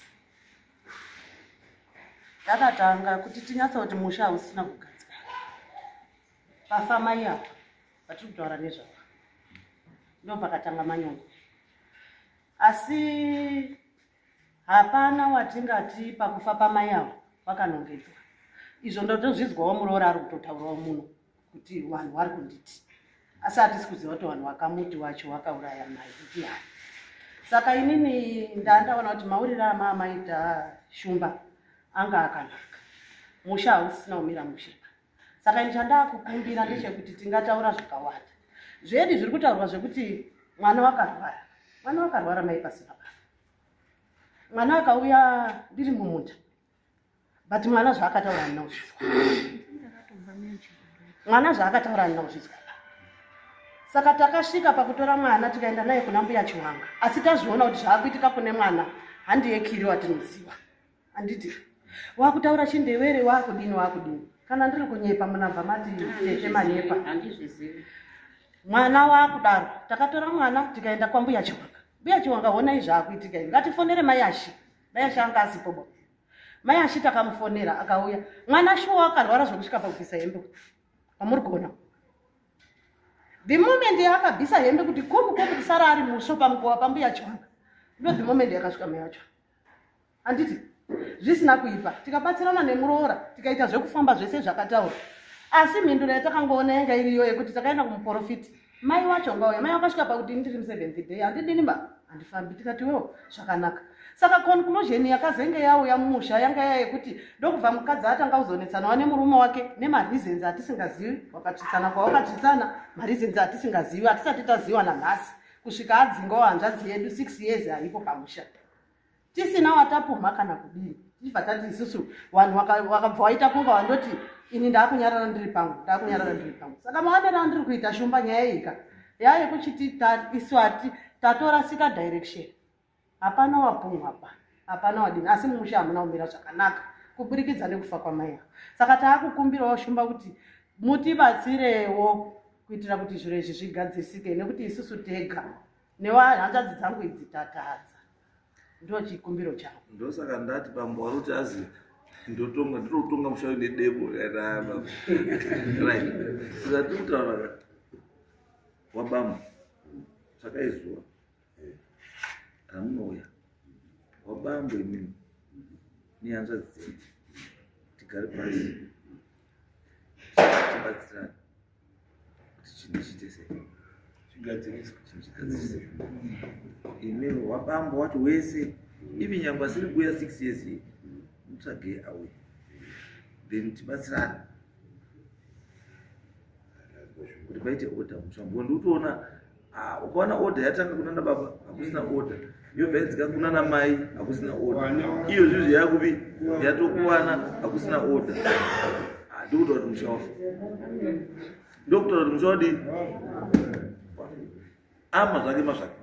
Takatanga kuti tinyatsa kuti musha hausina kugadzikana pafa mai apa vatiri kutaura nezvavo, ndo pakatanga manyongo. Asi hapana watingati pakufa pamai avo vakanongedzwa. Izvo ndotozvizwawo, muroora ari kutotaurawo muno kuti vanhu vari kunditi, asi hatisi kuziva kuti vanhu vakamuti wacho wakauraya mai ndiani. Saka inini ndandaona kuti mauriro amaamaita, Shumba, Anga akanaka, musha hausisina kumira mushe. Saka ini chandakukumbira ndechekuti tingataura zvakawanda zvedi zviri kutaurwa zvekuti mwana wakarwara, mwana wakarwara mai pasina baba. Mwana akauya ndiri mumunda, but mwana zvaakataura handina kuzvizwa. Mwana zvaakataura handina kuzvizwa. Saka takasvika pakutora mwana tikaenda naye kuna mbuya Chiwanga, asi tazviona kuti zvaakuitika kune mwana handiye Kiri watinoziva. Handiti wakutaura chindevere, wakudini wakudini. Kana ndiri kunyepa munabva mati tete manyepa. Handizvizivi. Mwana wakudaro, takatora mwana tikaenda kwambuya Chiwanga. Mbuya Chiwanga, honai zvaakuitika izvi, ngatifonere mai Ashi. Mai Ashi anga asipo bo. Mai Ashi takamufonera akauya. Mwana shuwa akarwara zvokusvika pakubvisa hembe pamuri kuona. The moment yaakabvisa hembe kuti komu komu kusara ari musvo pamukova pambuya Chiwanga, ndo the moment yakasvika mai vacho. Handiti zvisina kuipa, tikabatsirana nemuroora tikaita zvekufamba zvese zvakataura, asi mhinduro yatakangoona yanga iriyo yekuti takaenda kumuprofiti, mai wacho ngauya. Mai vakasvika pakuti ndiri museventh day, handidini ba, handifambi. Tikati wewo zvakanaka. Saka conclusion yakazenge yauya mumusha yanga yaya yekuti ndokubva mukadzi atanga kuzonetsanawo nemurume wake nemareasons atisingazivi. Wakatsvitsana kwawakatsvitsana, mareasons atisingazivi, hatisati taziva nanhasi, kusvika adzingawo hanzvadzi yedu. 6 years haipo pamusha, tisina watapumha kana kudini. Tichibva tati isusu vanhu vakabva waita kunga wandoti ini ndaakunyarara ndiri pangu, ndaakunyarara ndiri pangu. Saka maonero andiri kuita, Shumba, nyaya ika yayekuchiti isu ati tatorasika direction. Hapana wapumwa pa, hapana wadini, asi mumusha hamuna kumira zvakanaka kuburikidza nekufa kwamai avo. Saka taakukumbirawo, Shumba, kuti mutibatsirewo kuitira kuti zviro izvi zvigadzirisike, nekuti isusu tega newahanzvadzi dzangu idzi tatadza. Ndo chikumbiro changu. Ndosaka ndati bambo waruti azi ndotonga, ndinotonga musha nedemo. Right, saka tiri kutaura wabambo tsvakai zuva ramunouya wabambo imimi nehanzvadzi dzenyu, tigare pasi tibatsirane kuti chinhu chiite sei. Chigadziriswe. Chinhu chigadzirise. Imimi wabambo wacho wese, ivi nyangwe asiri kuuya 6 years iyi, mutsvagei auye, then tibatsirane kuti paite order mutsvambo. Ndikutoona, ukaona order yatanga kunana baba, hakusina order, yobva yadzika kunana mai, hakusina order. Iyo zvinhu yakupi yatokuwana, hakusina order. Ndikutaura kuti musha wafa, ndokutaura kuti musha wadii, ama zvake mazvake.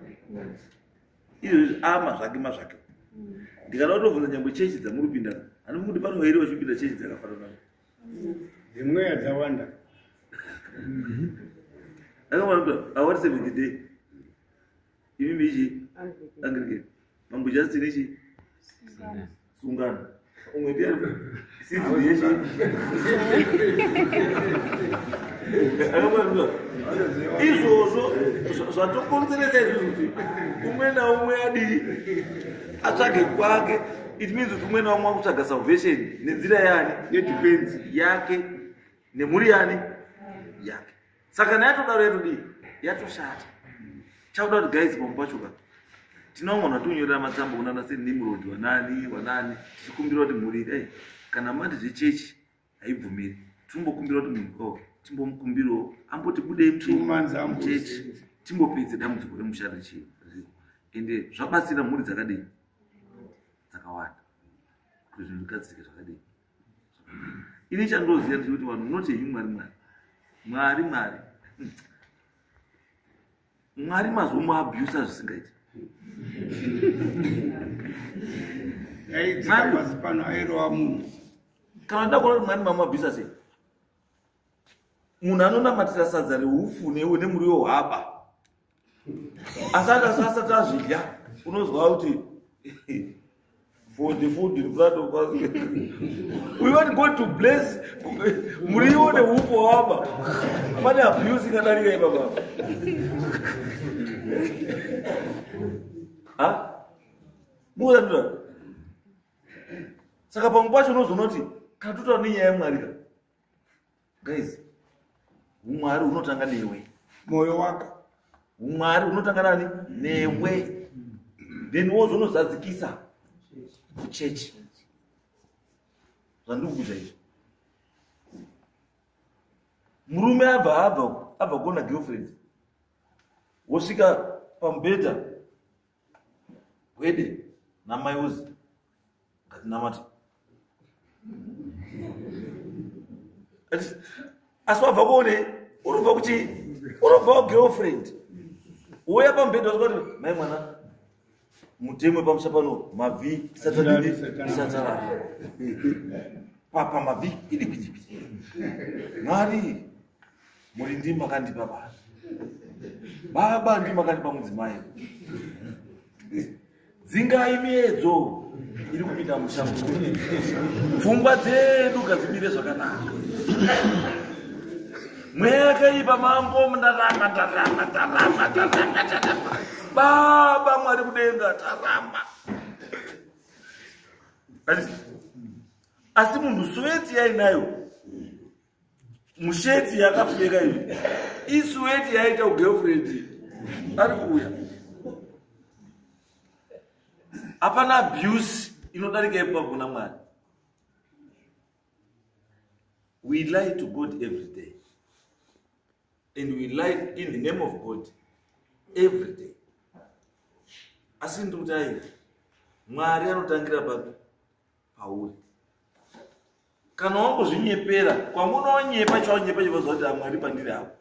Izvozvi ama zvake mazvake. Ndikada kutobvunza nyangwe chechi dzamuri kupinda, handifi kuti pano vairi vachipinda chechi dzakafanana. Dzimweya dzawanda. Akaona awati Seventh Day, imimi ichi Anglican, mambo Justin ichi Sungano, umwe ndiani, Seed yechi. Akaona izvozvo zvatokonzeresa izvozvo kuti umwe naumwe adii, atsvage kwake. It means kuti umwe naumwe akutsvaga salvation nenzira yani? Yedefense. Yake nemhuri yani yake. Saka kana yatodaro yatodii, yatoshata. Chakuda kuti guys, pamwe pacho ka tinoona vatinyorera matsamba kunana seNimrod, wanani wanani, tichikumbira kuti mhuri dai kana mati zvechechi haibvumiri, tinombokumbira kuti munhu o timbomukumbirawo amboti budei 2 months muchechi, timbopedze dambudziko remusha richii riko. Ende zvabatsira mhuri dzakadii dzakawanda kuti zvinhu zvigadzirike zvakadii. Ini chandoziva ndechekuti vanhu munoti henyu Mwari, Mwari, Mwari, Mwari, Mwari mazomuabhusa zvisingaiti. Aidzika pasi pano airova munhu. Kana nda kuona kuti Mwari mamuabhusa sei, munhu anonamatira sadza reupfu nemuriwo hwaba, asati asati azvidya unozwa kuti for the food in front of us we want God to bless muriwo neupfu hwaba. Pane abuse ingadarika ipapa? Ha, mukuratidza. Saka pamwe pacho unozoona kuti kana totaura nenyaya yaMwari ka, guys, umwari hunotanga newe. Mwoyo wako. Umwari hunotanga nani? Newe, then wozonozadzikisa kuchechi. Zvandiri kuita izvi. Murume abva abva abva kuona girlfriend. Wosvika pamubhedha gwede namai ozi ngatinamate. Asi wabva kuone urubva kuchi urubva kugirlfriend. Wouya pamubhedha wosvika kuti mai mwana mutemo wepamusha pano mabvi tisatadii tisatarara. Papa mabvi idi kwidi kwidi. Mwari muri ndimi makandipa baba. Baba ndimi makandipa mudzimai. Dzingai miedzo iri kupinda musha. Pfungwa dzedu ngadzimire zvakanaka. Mweya yakaipa mambo ndarama ndarama ndarama ndarama ndarama. Baba Mwari kudenga tarama. Asi munhu suweti yainayo musheti yakapfeka iyi isuweti yaita kugirlfriend ari kuuya. Hapana abuse inodarika ipapo kuna Mwari. We lie to God every day. And we lie in the name of God every day. Asi ndikuti aiwa, Mwari anotangira papi? Pauri. Kana wangozvinyepera, kwangunonyepa chaunyepa chivaziva kuti Mwari pandiri apo.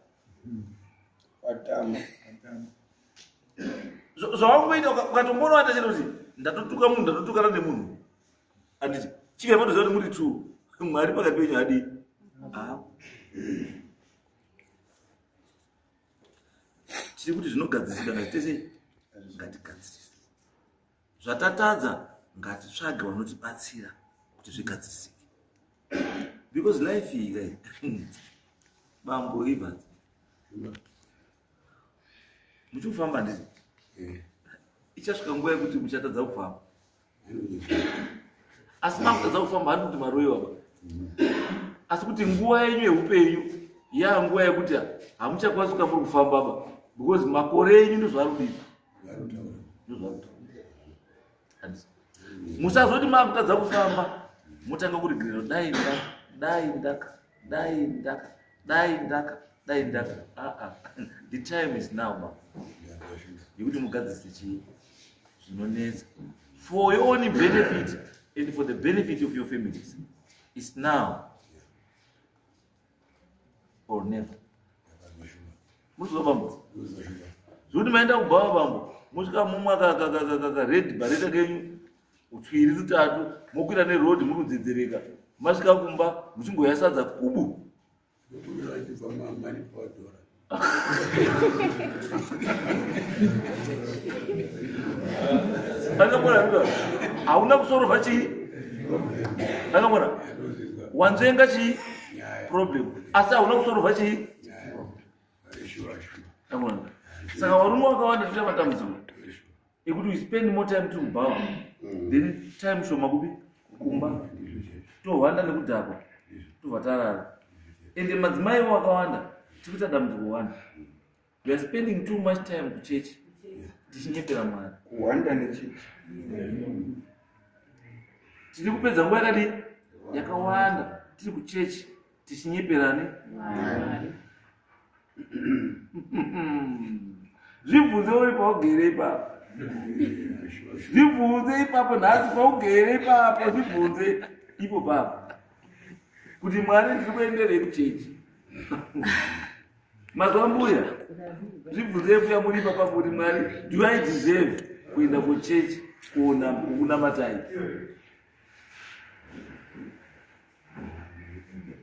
Zvawangoita ukatomboona watachena kuti ndatotuka munhu, ndatotukana nemunhu. Anditi chike patoziva kuti muri two. Mwari pakati penyu adii? Tiri kuti zvinogadzisika ngatitese ngatigadzirise. Zvatatadza ngatitsvage vanotibatsira kuti zvigadzirisike. Because life iyi kai bambo Evans. Muchikufamba nditi? Ichasvika nguva yekuti muchatadza kufamba. Asi makutadza kufamba handi kuti maroiwa ba. Asi kuti nguva yenyu yeupenyu yaa nguva yekuti hamuchakwanisi kuka muri kufamba ba. Because makore enyu ndozvaari kudii? Ndozvaari kutaura. Musazoti makutadza kufamba motanga kuregerera dai ndaka dai ndaka dai ndaka dai ndaka dai ndaka. The time is now ba. Yekuti mugadzirise chii zvinonetsa for your own benefit and for the benefit of your families. It's now or never. Muzwa bambo. Zvekuti maenda kubhawa bambo, mosvika mumwa ka red bareta kenyu utwiri tutatu, mokwira neroad muri kudzedzereka. Masvika kumba muchingoya sadza kubu. Akambona hauna kusorova chii? Akambona wanzvenga chii? Problem. Asi hauna kusorova chii? Saka varume vakawanda toita matambudziko ekuti we spend more time tiri kubhawa then time shoma kupi kumba tohwanda nekudhakwa tobva tarara. Ende madzimai vakawanda tiri kuita dambudziko wani. We are spending too much time kuchechi tichinyepera Mwari. Kuhwanda nechechi. Tiri kupedza nguva yakadii? Yakawanda tiri kuchechi tichinyeperane Mwari. Zvibvunze uri paugere ipapo. Zvibvunze ipapo nhasi paugere ipapo, zvibvunze ipo papo. Kuti Mwari ndiri kuenderei kuchechi. Mazuva mbuya, zvibvunze mbuya muri ipapo kuti Mwari, do I deserve kuenda kuchechi kuona kunamatai?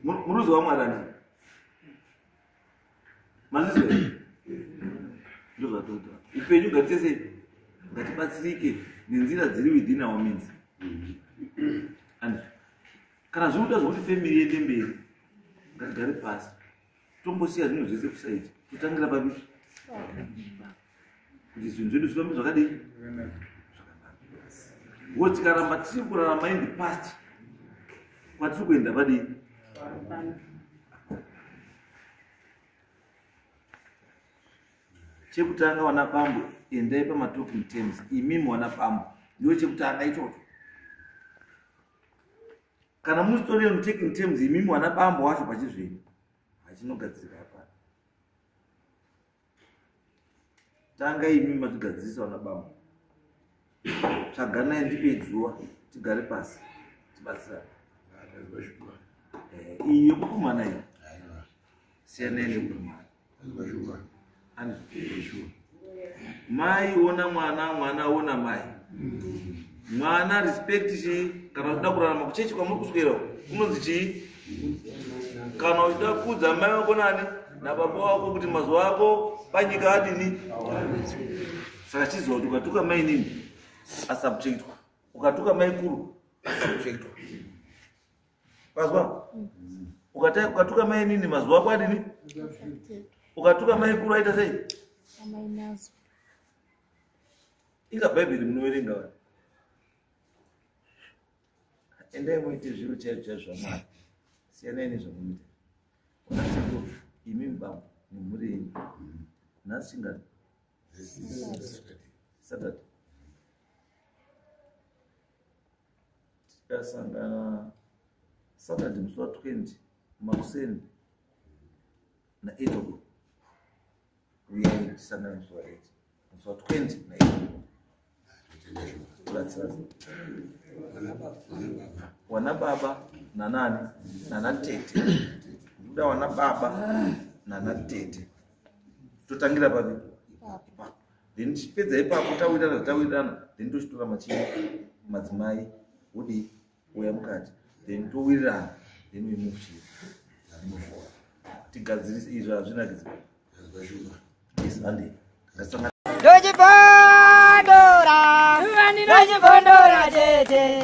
Muruzi waMwari andii? Mazvizwa? Ndozvatoita. Upenyu ngatitese ngatibatsirike nenzira dziri within our means. And kana zviri kuda zvokuti family iende mberi, ngatigare pasi. Tombosiya zvinhu zvese kusaidi. Totangira papi? Kuti zvinhu zvedu zvifambe zvakadii? Zvakanaka. Wo tikaramba tiri kurarama in the past, kwatiri kuenda padii? Chekutanga wana bambo, endai pamatalking terms. Imimi wana bambo, ndiwe chekutanga ichocho. Kana muchitori on taking terms imimi wana bambo wacho pachizvenyu, hachinogadzirika hapana. Tanga imi mazvigadzirisa wana bambo. Tsvaganai ndipe zuva tigare pasi tibatsirane. Iyi yekupumhana iyi siyanai nekupumhana. Mai ona mwana, mwana ona mai. Mwana respect chii? Kana uchida kurarama kuchechi kwamuri kuswera kunonzi chii? Kana uchida kudza mai wako nani nababa wako kuti mazuva ako panyika adini? Saka chiziva kuti ukatuka mai nini asubjectwa, ukatuka mai kuru asubjectwa. Pazwa? Ukatuka mai nini mazuva ako adini? Ukatuka mai kuru aita sei? Inga Bhaibheri munoverenga vanhu. Endai muite zviro chaizvo chaizvo zvaMwari. Siyanai nezvamunoita. Ona sekuru, imi bambo nemhuri yenyu. Nhasi chingani? Saturday. Tikasangana Saturday musi wa 20 makuseni na 8 o'clock. Uyai tisangane musi wa 8. Musi wa 20 na 8 o'clock. Wana baba na nani nana tete. Ndoda wana baba nana tete. Totangira papi? Ipapo. Then tichipedza ipapo tawirirana tawirirana, then tochitora machii madzimai wodii uya mukati, then towirirana, then we move chii move forward. Tigadzirise izvi hazvinakidzi. Yes, handi. Ngasangana. Ndochibondora chete.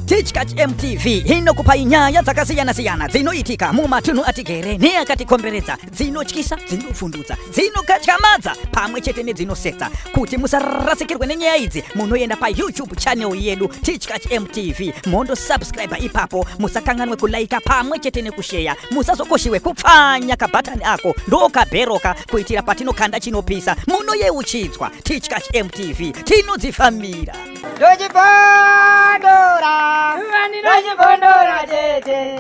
Tichkach MTV inokupai nyaya dzakasiyana-siyana dzinoitika mumatunhu atigere neakatikomberedza, dzinotyisa, dzinofundutsa, dzinokatyamadza pamwe chete nedzinosetsa. Kuti musarasikirwe nenyaya idzi, munoenda paYouTube channel yedu Tichkach MTV, mondo subscribe ipapo, musakanganwe kulaika pamwe chete nekusheya, musazokoshiwe kupfanya kabhatani ako ndokabheroka kuitira patinokanda chinopisa munoyeuchidzwa. Tichkach MTV tinodzifambira. Ndochibondora, ndochibondora chete.